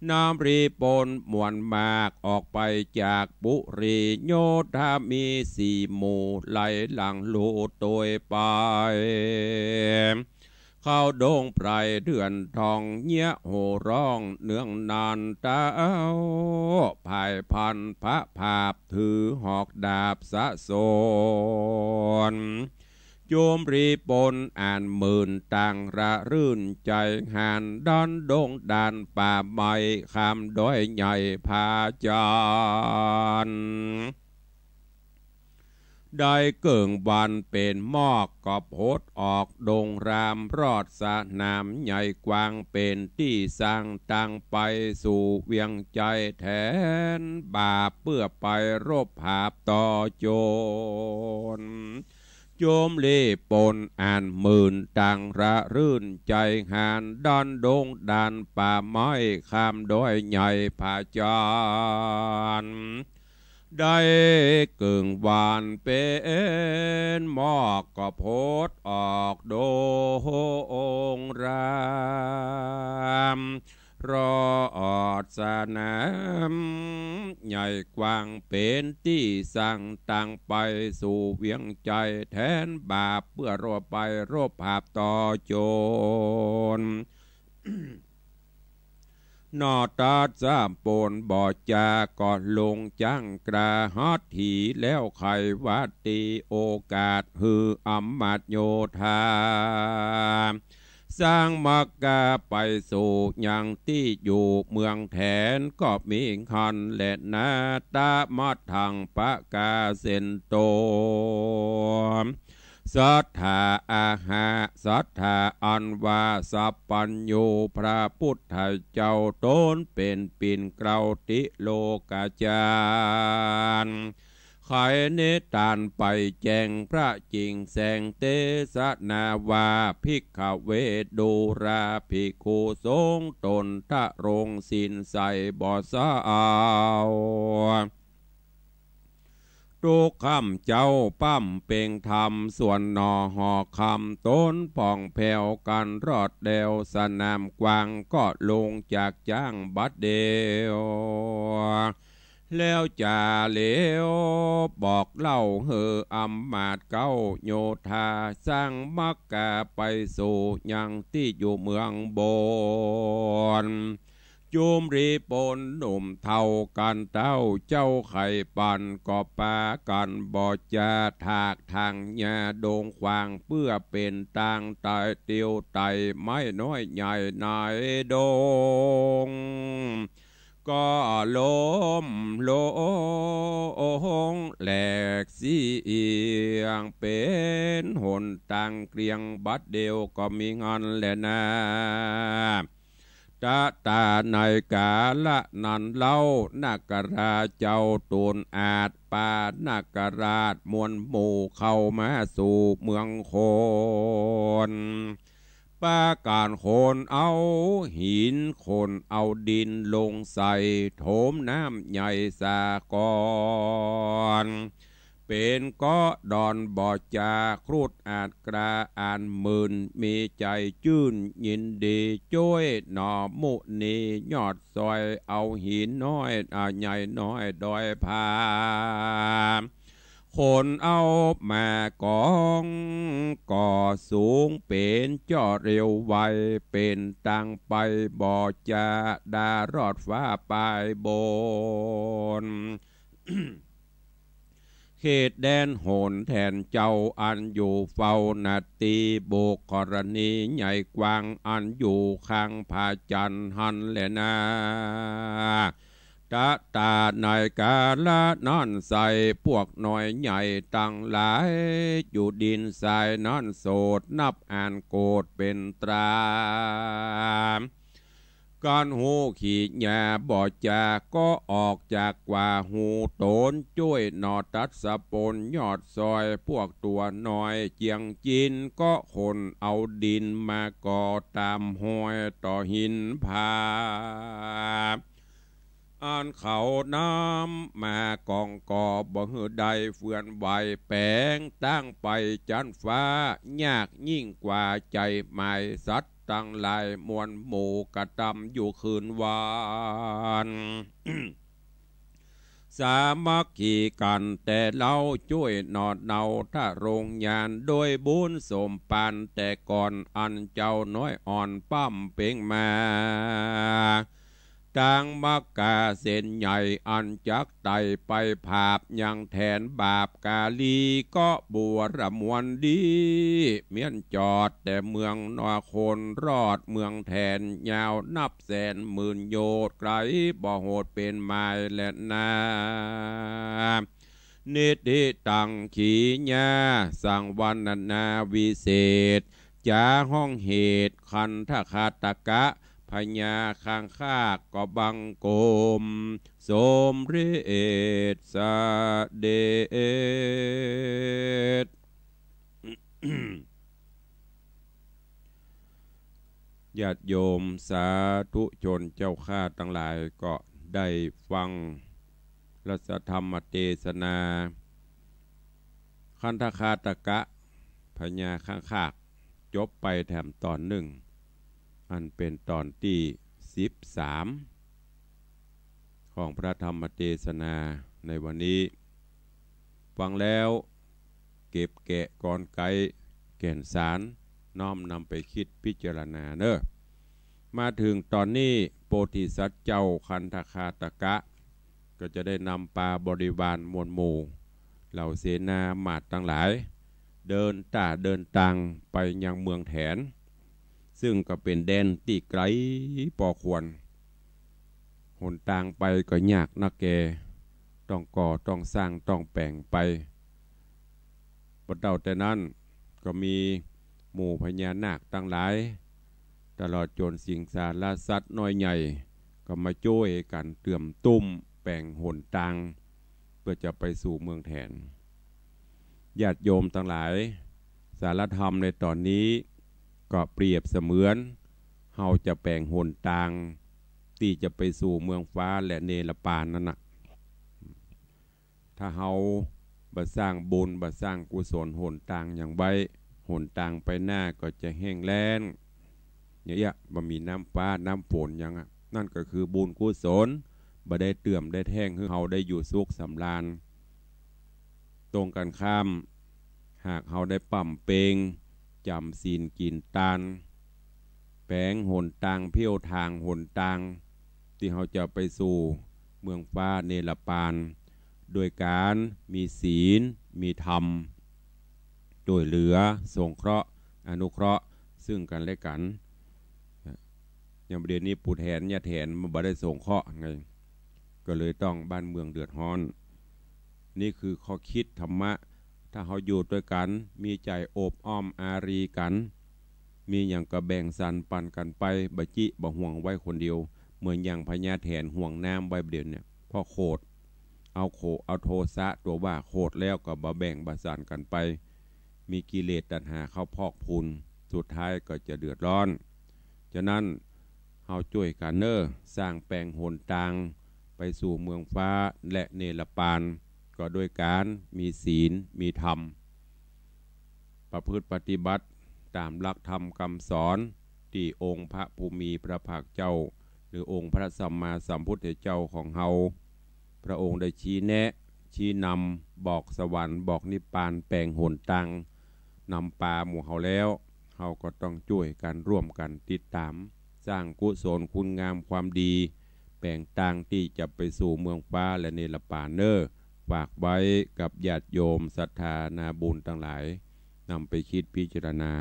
นำรีปนมวลมาก ออกไปจากปุรี โยธามีสี่หมู่ ไหลหลังลู่โตยไป เข้าดงไพรเดือนทอง เยียะโห่ร้องเนืองนาน เต้าผายพรรณพระผาบ ถือหอกดาบสะสน จุมรีปนอันหมื่น ต่างระรื่นใจ๋หาน ดันดงด่านป่าไม้ ข้ามดอยใหญ่ผาจันทน์ ได้เกิ่งวันเป๋นหมอก ก็ผดออกดงราม รอดสนามใหญ่กว้าง เป๋นตี้ซัง ตังไปสู่เวียงใจ๋แทนบาป เปื้อไปรบผาบต่อโจร จุมรีปนอันหมื่น ต่างระรื่นใจ๋หาน ดันดงด่านป่าไม้ ข้ามดอยใหญ่ผาจันทน์ ได้เกิ่งวันเป๋นหมอก ก็ผดออกดงราม รอดสนามใหญ่กว้าง เป๋นตี้ซัง ตังไปสู่เวียงใจ๋แทนบาป เปื้อรบไปรบผาบต่อโจร หนอตัดสามปนบ่จ๊า ก็ลงจ้างกล้าหัตถี แล้วไขวัตถีโอกาส หื้ออำมาตย์โยธา สร้างมักกาไปสู่ยังตี้อยู่เมืองแทน ก็มีหั้นแลนา ตะมะทังปะกาเสนโต สัตถาอาหะ สัตถาอันว่าสัพพัญญู พระปุทธเจ้าต๋นเป๋นปิ่นเกล้าติโลกาจารย์ ไขนิทานไปแจ้งพระจิ่งแสง เตสนาว่า ภิกขเว ดูราภิกขุสงฆ์ ต๋นทรงศีลใส่บ่เศร้า ทุกค่ำเจ๊าปำเป็งธรรม ส่วนหนอหอค่ำต๋นผ่องแผ้ว กันรอดแล้วสนามกว้าง ก็ลงจากจ๊างบัดเดี่ยว แล้วจ๋าเหลียวบอกเล่า หื้ออำมาตย์เก๊าโยธา สร้างมักกาไปสู่ยังตี้อยู่เมืองบน จุมรีปนหนุ่มเฒ่ากันเต้าเจ้าไข่ปัน ก็ปากั๋นบ่จ๋า ถากถางหญ้าดงขวาง เปื้อเป๋นตางไต่เตียวไต่ไม้น้อยใหญ่ในดง ก็ล้มลงแหลกเสี้ยง เป๋นหนตางเกลี้ยงบัดเดี่ยว ก็มีหั้นแลนา ตะต๋าในกาละนั้นเล่า นาคราชเจ้าตูนอาจ ปานาคราชมวลหมู่ เข้ามาสู่เมืองคน ปากั๋นขนเอาหิน ขนเอาดินลงใส่ ถมน้ำใหญ่สาก่อน เป๋นเกาะดอนบ่จ๋า ครุฑอาจกล้าอันหมื่น มีใจ๋จื้นยินดี จ้วยหนอมุนียอดซอย เอาหินน้อย อ่า ใหญ่น้อยดอยผา ขนเอามากอง ก็สูงเป๋นจ้อเร็วไว เป๋นตางไปบ่จะดารอดฟ้าปายบน เขตแดนหนแถนเจ้าอันอยู่เฝ้านาตี บุคครณีใหญ่กว้างอันอยู่ข้างพระจันทร์หั้นแลนา ตะตาในกาละนั้นไส้ พวกน้อยใหญ่ตังหลาย อยู่ดินทรายนั้นโสด นับอ่านโกฏเป๋นตรา กันหูขี้หญ้าบ่จาก ก็ออกจากกว่าหูต๋น จ้วยหน่อตัดสะปนยอดซอย พวกตั๋วน้อยเจียงจิน ก็ขนเอาดินมาก่อต๋ามฮอยต่อหินผา อันเขานำมากองก่อ บ่หื้อได้เฟือนไหว แป๋งตางไปจั้นฟ้า ยากยิ่งกว่าใจ๋หมาย สัตว์ตังหลายมวลหมู่ กระตำอยู่คืนวัน สามัคคีกั๋นแต่เล่า จ้วยหน่อเนาทะโรงญาณ โดยบุญสมปานแต่ก่อน อันเจ้าน้อยอ่อนปั๊มเป๋งมา ตางมักกาเส้นใหญ่ อันจักไต่ไปผาบยังแถนบาปกาลี ก็บัวระมวลดี เมี้ยนจอดแต่เมืองนคร รอดเมืองแถนยาวนับแสนหมื่นโยชน์ ไกลบ่โหดเป๋นมายแลนา นิธิตังขีญา สังวรรณนาวิเศษ จ๋าห้องเหตุ คันธคาตกะ พญาคังคาก ก็บังคมสมเร็จเสด็จ ญาติโยมสาธุชนเจ้าข้าตังหลาย ก็ได้ฟังรัสธรรมเตสนา คันธคาตกะ พญาคังคาก จบไปแถมต๋อนนึ่ง อันเป๋นต๋อนตี้สิบสาม ของพระธรรมเตสนาในวันนี้ ฟังแล้วเก็บแกะกลไกแก่นสาร น้อมนำไปคิดพิจารณาเน่อ มาเถิงต๋อนนี้ โพธิสัตว์เจ้าคันธคาตกะ ก็จะได้นำปาบริวารมวลหมู่ เหล่าเสนามาตย์ตังหลาย เดินต้าเดินตางไปยังเมืองแถน ซึ่งก็เป๋นแดนตี้ไกลปอควร หนตางไปก็ยากนักแก ต้องก่อต้องสร้างต้องแป๋งไป บ่เต้าแต่นั้นก็มีหมู่พญานาคตังหลาย ตลอดจ๋นสิงสารสัตว์น้อยใหญ่ ก็มาจ้วยกั๋นเตื่อมตุ้มแป๋งหนตาง เปื้อจะไปสู่เมืองแถน ญาติโยมตังหลาย สารธรรมในต๋อนนี้ ก็เปรียบเสมือนเฮาจะแป๋งหนตาง ตี้จะไปสู่เมืองฟ้าและเนรปานนั้นน่ะ ถ้าเฮาบ่สร้างบุญ บ่สร้างกุศลหนตางหยังไว้ หนตางไปหน้าก็จะแห้งแล้ง อย่างเอี้ย บ่มีน้ำฟ้าน้ำฝนหยังอะ นั่นก็คือบุญกุศล บ่ได้เติมได้แท่งหื้อเฮาได้อยู่สุขสำราญ ตรงกันข้าม หากเฮาได้บำเพ็ญ จ๋ำศีลกิ๋นตาน แป๋งหนตาง เผี้ยวตางหนตาง ตี้เฮาจะไปสู่เมืองฟ้าเนรปาน โดยก๋านมีศีล มีธรรม จ้วยเหลือ สงเคราะห์ อนุเคราะห์ ซึ่งกั๋นและกั๋น อย่างบ่าเดี่ยวนี้ปู่แถนย่าแถนมันบ่ได้สงเคราะห์ไง ก็เลยต้องบ้านเมืองเดือดฮ้อน นี่คือข้อคิดธรรมะ ถ้าเฮาอยู่ตวยกั๋น มีใจ๋โอบอ้อมอารีกั๋น มีหยังก็แบ่งสรรปันกั๋นไป บ่จิบ่ห่วงไว้คนเดียว เหมือนอย่างพญาแถนห่วงน้ำไว้บ่าเดี่ยวเนี่ย เพราะโขด เอาโข เอาโทสะตั๋วว่าโขดแล้วก็บ่แบ่งบ่สรรกั๋นไป มีกิเลสตัณหาเข้าพอกพูน สุดท้ายก็จะเดือดร้อน ฉะนั้นเฮาจ้วยกั๋นเน่อ สร้างแป๋งหนตางไปสู่เมืองฟ้าและเนรปาน ก็โดยก๋านมีศีล มีธรรม ประพฤติปฏิบัติต๋ามหลักธรรมคำสอน ตี้องค์พระผู้มีพระภาคเจ้า หรือองค์พระสัมมาสัมพุทธเจ้าของเฮา พระองค์ได้ชี้แนะ ชี้นำ บอกสวรรค์ บอกนิพพาน แป๋งหนตาง นำปาหมู่เฮาแล้ว เฮาก็ต้องจ้วยกั๋นร่วมกั๋นติดต๋าม สร้างกุศลคุณงามความดี แป๋งตางตี้จะไปสู่เมืองฟ้าและนิรปานเน่อ ฝากไว้กับญาติโยมศรัทธานาบุญตังหลาย นำไปคิดพิจารณา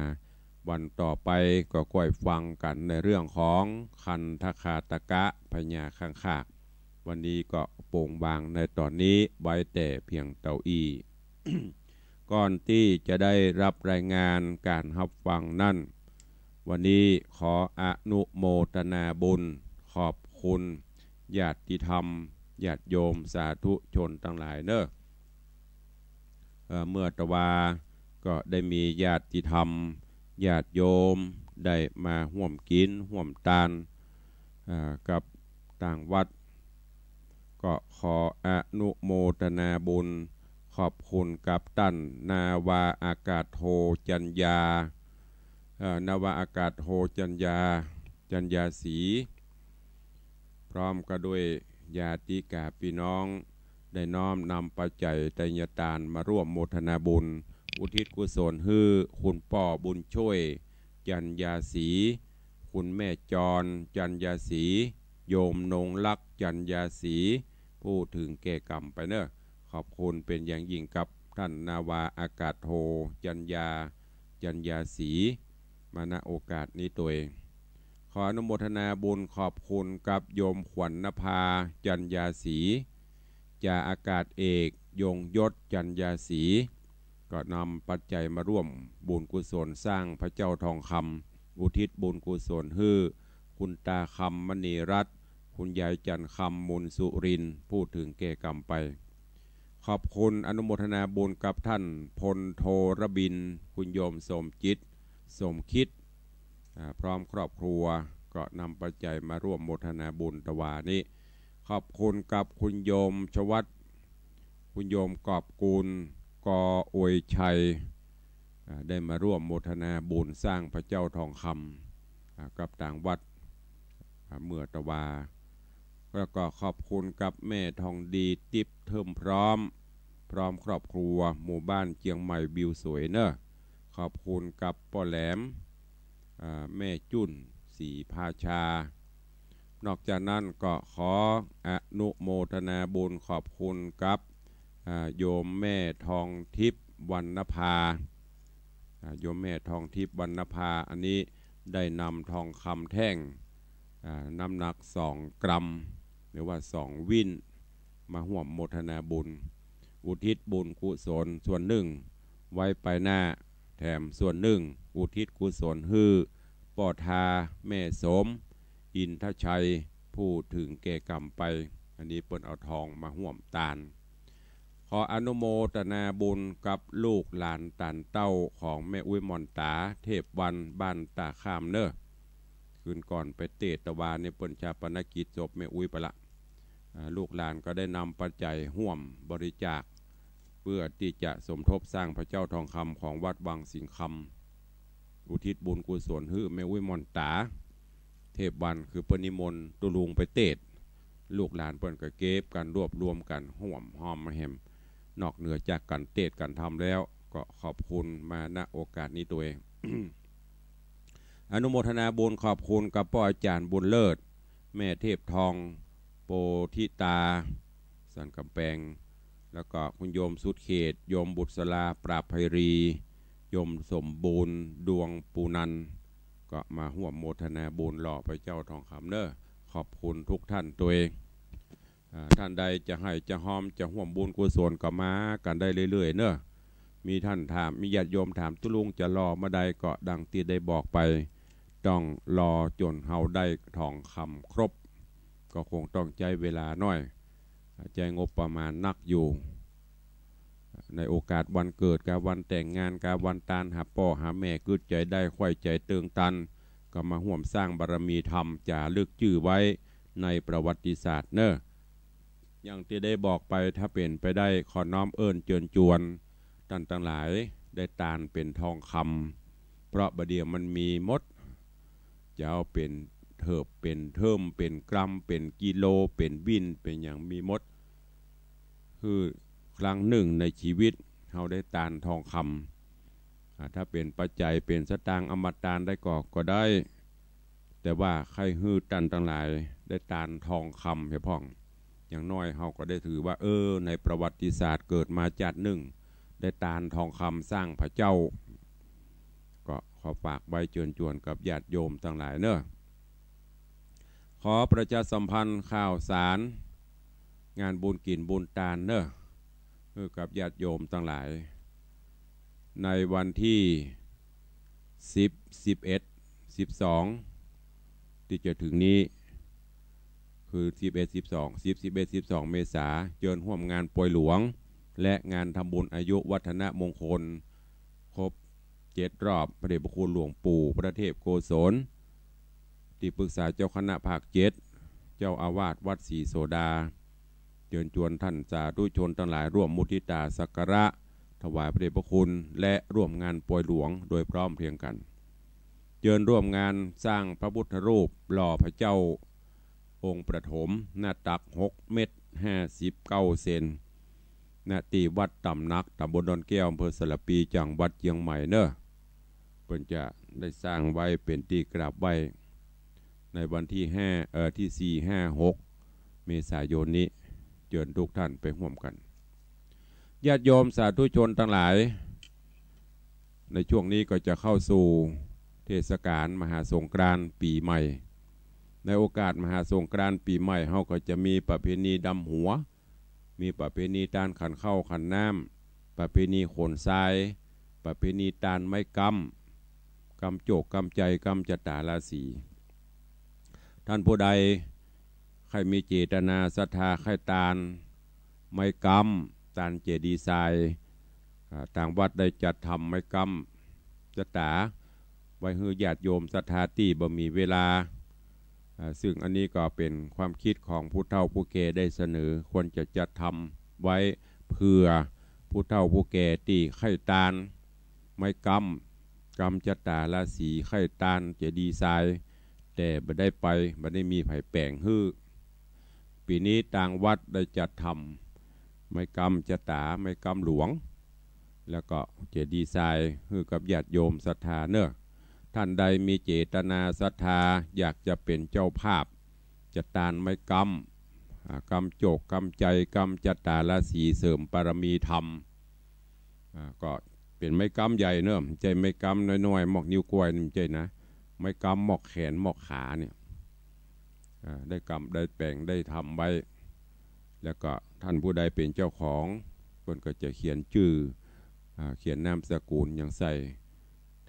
วันต่อไปก็ก้อยฟังกั๋นในเรื่องของคันธคาตกะพญาข้างคาก วันนี้ก็โป๋งวางในต๋อนนี้ไว้แต่เพียงเต้าอี้ ก่อนตี้จะได้ฮับรายงานก๋านฮับฟังนั้น วันนี้ขออนุโมทนาบุญ ขอบคุณญาติธรรม ญาติโยมสาธุชนตังหลายเน่อ เอ่อ เมื่อตะวาก็ได้มีญาติธรรม ญาติโยมได้มาฮ่วมกิ๋นฮ่วมตาน เอ่อ กับตางวัด ก็ขออนุโมทนาบุญ ขอบคุณกับต้านนาวาอากาศโทจัญญา เอ่อ นาวาอากาศโทจัญญา จัญญาศรี พร้อมก็ด้วยญาติกาปี้น้อง ได้น้อมนำปัจจัยไตรยตานมาร่วมโมทนาบุญ อุทิศกุศลหื้อคุณป้อบุญช่วย จัญญาศรี คุณแม่จร จัญญาศรี โยมนงรัก จัญญาศรี ผู้เถิงแก่กรรมไปเน่อ ขอบคุณเป๋นอย่างยิ่งกับต้านนาวาอากาศโทจัญญา จัญญาศรี มา ณ โอกาสนี้ตวย ขออนุโมทนาบุญขอบคุณกับโยมขวัญนภา จัญญาศรี จ่าอากาศเอก ยงยศ จัญญาศรี ก็นำปัจจัยมาร่วมบุญกุศลสร้างพระเจ้าทองคำ อุทิศบุญกุศลหื้อคุณตาคำ มณีรัตน์ คุณยายจันทร์คำ มูลสุรินทร์ ผู้เถิงแก่กรรมไป ขอบคุณอนุโมทนาบุญกับต้านพลโทรบิน คุณโยมสมจิต สมคิด อ่า พร้อมครอบครัว ก็นำปัจจัยมาร่วมโมทนาบุญตะวานี้ ขอบคุณกับคุณโยมชวัต คุณโยมกอบกูล กออวยชัย อ่า ได้มาร่วมโมทนาบุญสร้างพระเจ้าทองคำ อ่า กับตางวัด อ่า เมื่อตะวา แล้วก็ขอบคุณกับแม่ทองดี ติ๊บเทิมพร้อม พร้อมครอบครัว หมู่บ้านเจียงใหม่วิวสวยเน่อ ขอบคุณกับป้อแหลม อ่า แม่จุ้น ศรีภาชา นอกจากนั้นก็ขออนุโมทนาบุญขอบคุณกับ อ่า โยมแม่ทองทิพย์ วรรณภา อ่า โยมแม่ทองทิพย์ วรรณภา อันนี้ได้นำทองคำแท่ง อ่า น้ำหนักสองกรัม หรือว่าสองวิ้น มาฮ่วมโมทนาบุญ อุทิศบุญกุศลส่วนนึ่งไว้ไปหน้า แถมส่วนนึ่งอุทิศกุศลหื้อป้อทา แม่สม อินทชัย ผู้เถิงแก่กรรมไป อันนี้เปิ้นเอาทองมาฮ่วมตาน ขออนุโมทนาบุญกับลูกหลานตานเต้าของแม่อุ๊ยหม่อนต๋า เทพวรรณ บ้านต๋าข้ามเน่อ คืนก่อนไปเตสน์ตะวานี้เปิ้นฌาปนกิจศพแม่อุ๊ยไปละ อ่า ลูกหลานก็ได้นำปัจจัยฮ่วมบริจาค เพื่อตี้จะสมทบสร้างพระเจ้าทองคำของวัดวังสิงห์คำ อุทิศบุญกุศลหื้อแม่อุ๊ยหม่อนต๋า เทพวรรณ คือเปิ้นนิมนต์ตุ๊ลุงไปเตสน์ ลูกหลานเปิ้นก็เก็บกั๋นรวบรวมกั๋นฮ่วมฮอมมาแหม นอกเหนือจากกั๋นเตสน์กั๋นธรรมแล้ว ก็ขอบคุณมา ณ โอกาสนี้ตวย อนุโมทนาบุญขอบคุณกับป้ออาจ๋ารย์บุญเลิศ แม่เทพทอง โปธิตา สันก๋ำแปง แล้วก็คุณโยมสุดเขต โยมบุษรา ปราบไพรี โยมสมบูรณ์ ดวงปูนันท์ ก็มาฮ่วมโมทนาบุญหล่อพระเจ้าทองคำเน่อ ขอบคุณทุกท่านตวย อ่า ต้านใดจะให้จะฮอมจะฮ่วมบุญกุศลก็มากั๋นได้เรื่อยๆ เน่อ มีต้านถาม มีญาติโยมถามตุ๊ลุงจะหล่อเมื่อใดก็ดังตี้ได้บอกไป ต้องรอจ๋นเฮาได้ทองคำครบ ก็คงต้องใจ๊เวลาหน้อย ใจ๊งบประมาณนักอยู่ ในโอกาสวันเกิดกับวันแต่งงานกับวันตาน หาป้อหาแม่กึ๊ดใจ๋ได้ใค่ใจ๋เติงตัน ก็มาฮ่วมสร้างบารมีธรรมจ๋ารึกจื้อไว้ในประวัติศาสตร์เน่อ อย่างตี้ได้บอกไป ถ้าเป๋นไปได้ขอน้อมเอิ้นเจิญจวนต้านตังหลายได้ตานเป๋นทองคำ เพราะบ่าเดี่ยวมันมีหมด จะเอาเป๋นเถิบ เป๋นเทิม เป๋นกรัม เป๋นกิโล เป๋นวิ้น เป๋นหยังมีหมด คือ ครั้งนึ่งในจีวิต เฮาได้ตานทองคำ อ่า ถ้าเป๋นปัจจัย เป๋นสตางค์ เอามาตานได้ก่อ ก็ได้ แต่ว่าใค่หื้อต้านตังหลายได้ตานทองคำเหียพ่อง อย่างน้อยเฮาก็ได้ถือว่า เออ ในประวัติศาสตร์เกิดมาจาตินึ่ง ได้ตานทองคำสร้างพระเจ้า ก็ขอฝากไว้เจิญจวนกับญาติโยมตังหลายเนาะ ขอประชาสัมพันธ์ข่าวสารงานบุญกิ๋นบุญตานเนาะ หื้อกับญาติโยมตังหลาย ในวันตี้ สิบ สิบเอ็ด สิบสอง ตี้จะเถิงนี้ คือ สิบเอ็ด สิบสอง สิบ สิบเอ็ด สิบสอง เมษา เจิญฮ่วมงานปอยหลวง และงานทำบุญอายุวัฒนมงคล ครบเจ็ดรอบพระเดชพระคุณหลวงปู่พระเทพโกศล ตี้ปรึกษาเจ้าคณะภาคเจ็ด เจ้าอาวาสวัดศรีโสดา เจิญจวนต้านสาธุชนตังหลายฮ่วมมุทิตาสักการะ ถวายพระเดชพระคุณ และฮ่วมงานปอยหลวงโดยพร้อมเพรียงกั๋น เจิญฮ่วมงานสร้างพระพุทธรูปหล่อพระเจ้าองค์ประถม หน้าตักหกเมตรห้าสิบเก้าเซน ณ ตี้วัดต๋ำหนัก ต๋ำบลดอนแก้ว อำเภอสารภี จังหวัดเจียงใหม่เนาะ เปิ้นจะได้สร้างไว้เป๋นตี้กราบไหว้ ในวันตี้ห้า เอ่อ ตี้สี่ ห้า หก เมษายนนี้ เจิญทุกท่านไปฮ่วมกั๋น ญาติโยมสาธุชนตังหลาย ในช่วงนี้ก็จะเข้าสู่เทศกาลมหาสงกรานต์ปี๋ใหม่ ในโอกาสมหาสงกรานต์ปี๋ใหม่ เฮาก็จะมีประเพณีดำหัว มีประเพณีตานขันข้าวขันน้ำ ประเพณีขนทราย ประเพณีตานไม้ก๊ำ ก๊ำโจคก๊ำใจ๋ ก๊ำจะต๋าราศี ต้านผู้ใดใค่มีเจตนาศรัทธาใค่ตานไม้ก๊ำ ตานเจดีย์ทราย อ่า ตางวัดได้จัดทำไม้ก๊ำจะต๋า ไว้หื้อญาติโยมศรัทธาตี้บ่มีเวลา อ่า ซึ่งอันนี้ก็เป๋นความกึ๊ดของผู้เฒ่าผู้แก่ได้เสนอ ควรจะจัดทำไว้เปื้อผู้เฒ่าผู้แก่ตี้ใค่ตานไม้ก๊ำ ก๊ำจะต๋าราศี ใค่ตานเจดีย์ทราย แต่บ่ได้ไป บ่ได้มีใผแป๋งหื้อ ปี๋นี้ตางวัดได้จัดทำไม้ก๊ำจะต๋า ไม้ก๊ำหลวง แล้วก็เจดีย์ทราย หื้อกับญาติโยมศรัทธาเนาะ ต้านใดมีเจตนาศรัทธาอยากจะเป๋นเจ้าภาพ จะตานไม้ก๊ำ อ่า ก๊ำโจคก๊ำใจ๋ ก๊ำจะต๋าราศี เสริมบารมีธรรม อ่า ก็เป๋นไม้ก๊ำใหญ่เนาะ บ่ใจ้ไม้ก๊ำน้อยๆ หมอกนิ้วก้อยนี่ บ่ใจ้นะ ไม้ก๊ำหมอกแขนหมอกขาเนี่ย อ่า ได้ก๊ำได้แป๋งได้ทำไว้ แล้วก็ต้านผู้ใดเป๋นเจ้าของ เปิ้นก็จะเขียนจื้อ อ่า เขียนนามสกุลหยังใส่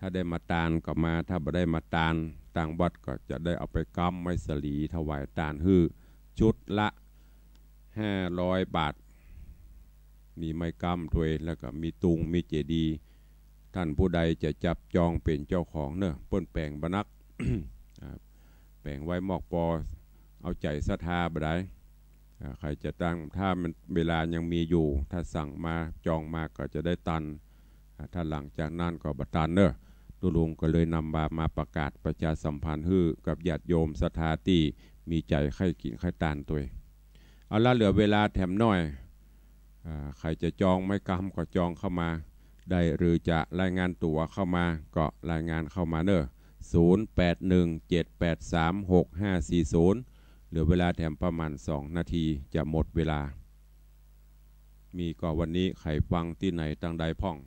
ถ้าได้มาตานก็มา ถ้าบ่ได้มาตาน ตางวัดก็จะได้เอาไปก๊ำไม้สาลีถวายตานหื้อ ชุดละห้าร้อยบาท มีไม้ก๊ำตวย แล้วก็มีตุง มีเจดีย์ ต้านผู้ใดจะจับจองเป๋นเจ้าของเนาะ เปิ้นแป๋งบ่นัก อ่า แป๋งไว้หมอกปอ เอาใจ๋ศรัทธาบ่ได้ อ่า ใผจะตาน ถ้ามันเวลายังมีอยู่ ถ้าสั่งมาจองมาก็จะได้ตาน อ่า ถ้าหลังจากนั้นก็บ่ตานเนาะ ตุ๊ลุงก็เลยนำมา มาประกาศประชาสัมพันธ์หื้อกับญาติโยมศรัทธาตี้มีใจ๋ใค่กิ๋นใค่ตานตวย เอาละ เหลือเวลาแถมหน้อย อ่า ใผจะจองไม้ก๊ำก็จองเข้ามาได้ หรือจะรายงานตั๋วเข้ามาก็รายงานเข้ามาเนาะ ศูนย์แปดหนึ่งเจ็ดแปดสามหกห้าสี่ศูนย์ เหลือเวลาแถมประมาณสองนาทีจะหมดเวลา มีก่อวันนี้ ใผฟังตี้ไหนตางใดพ่อง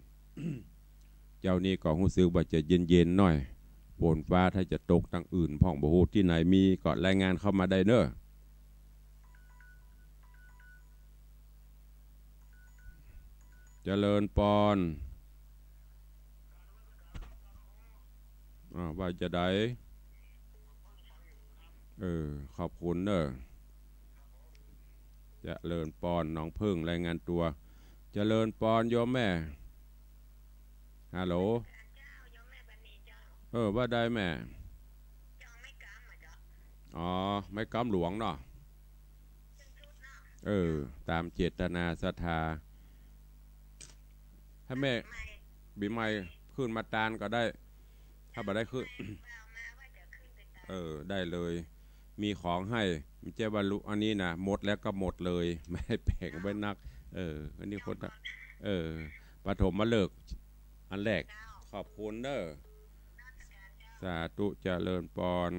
เจ๊านี้ก็ฮู้สึกว่าจะเย็นๆ หน้อย ฝนฟ้าถ้าจะตกตางอื่นพ่องบ่ฮู้ ตี้ไหนมีก็รายงานเข้ามาได้เนาะ เจริญปอน อ่า ว่าจะใด เออ ขอบคุณเนาะ เจริญปอน หนองผึ้งรายงานตั๋ว เจริญปอนโยมแม่ ฮัลโหล เออ ว่าใดแม่ อ๋อ ไม้ก๊ำหลวงเนาะ เออ ต๋ามเจตนาศรัทธา ถ้าแม่ ปี๋ใหม่ขึ้นมาตานก็ได้ ถ้าบ่ได้ขึ้น เออ ได้เลย มีของให้ บ่ใจ้ว่าลุ อันนี้นะ หมดแล้วก็หมดเลย บ่ได้แป๋งไว้นัก เออ อันนี้คน เออ ปฐมฤกษ์ อันแรก ขอบคุณเน้อ สาธุ เจริญปอน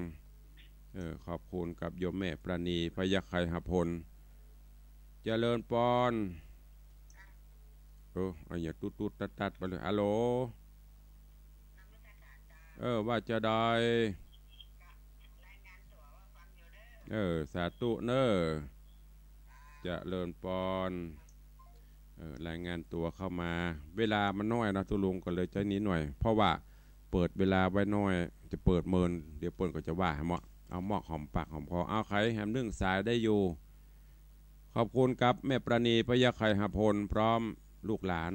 เออ ขอบคุณกับโยมแม่ปราณี พยัคฆไคหพล เจริญปอน เออ เอาอย่างตุ๊ดๆตัดๆไปเลย ฮัลโหล เออ ว่าจะได้ เออ สาธุเน้อ เจริญปอน เออ รายงานตั๋วเข้ามา เวลามันน้อยนะตุ๊ลุง ก็เลยใจ๊นิดหน่อย เพราะว่าเปิดเวลาไว้น้อย จะเปิดเมิน เดี๋ยวเปิ้นก็จะว่า เอาเมาะหอมปากหอมคอ เอาใผแหมนึ่งสายได้อยู่ ขอบคุณกับแม่ปราณี พยัคฆไคหพล พร้อมลูกหลาน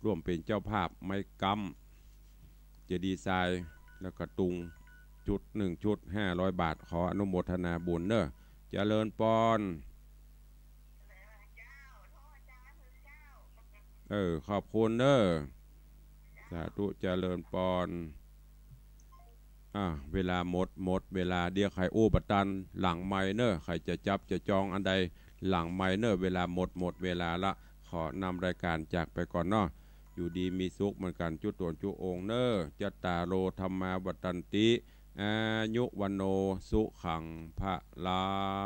ร่วมเป๋นเจ้าภาพไม้ก๊ำ เจดีย์ทราย แล้วก็ตุง ชุดหนึ่งชุด ห้าร้อยบาท ขออนุโมทนาบุญเน้อ เจริญปอน เออ ขอบคุณเน้อ สาธุ เจริญปอน อ่ะ เวลาหมด หมดเวลา เดี๋ยวใผอู้บ่ตัน หลังไมค์เน้อ ใผจะจับจะจองอันใด หลังไมค์เน้อ เวลาหมด หมดเวลาละ ขอนำรายการจากไปก่อนเนาะ อยู่ดีมีสุขเหมือนกัน จุ๊ตนจุ๊องค์เน้อ จัตตาโร ธัมมา วัฑฒันติ อายุ วัณโณ สุขัง พะลัง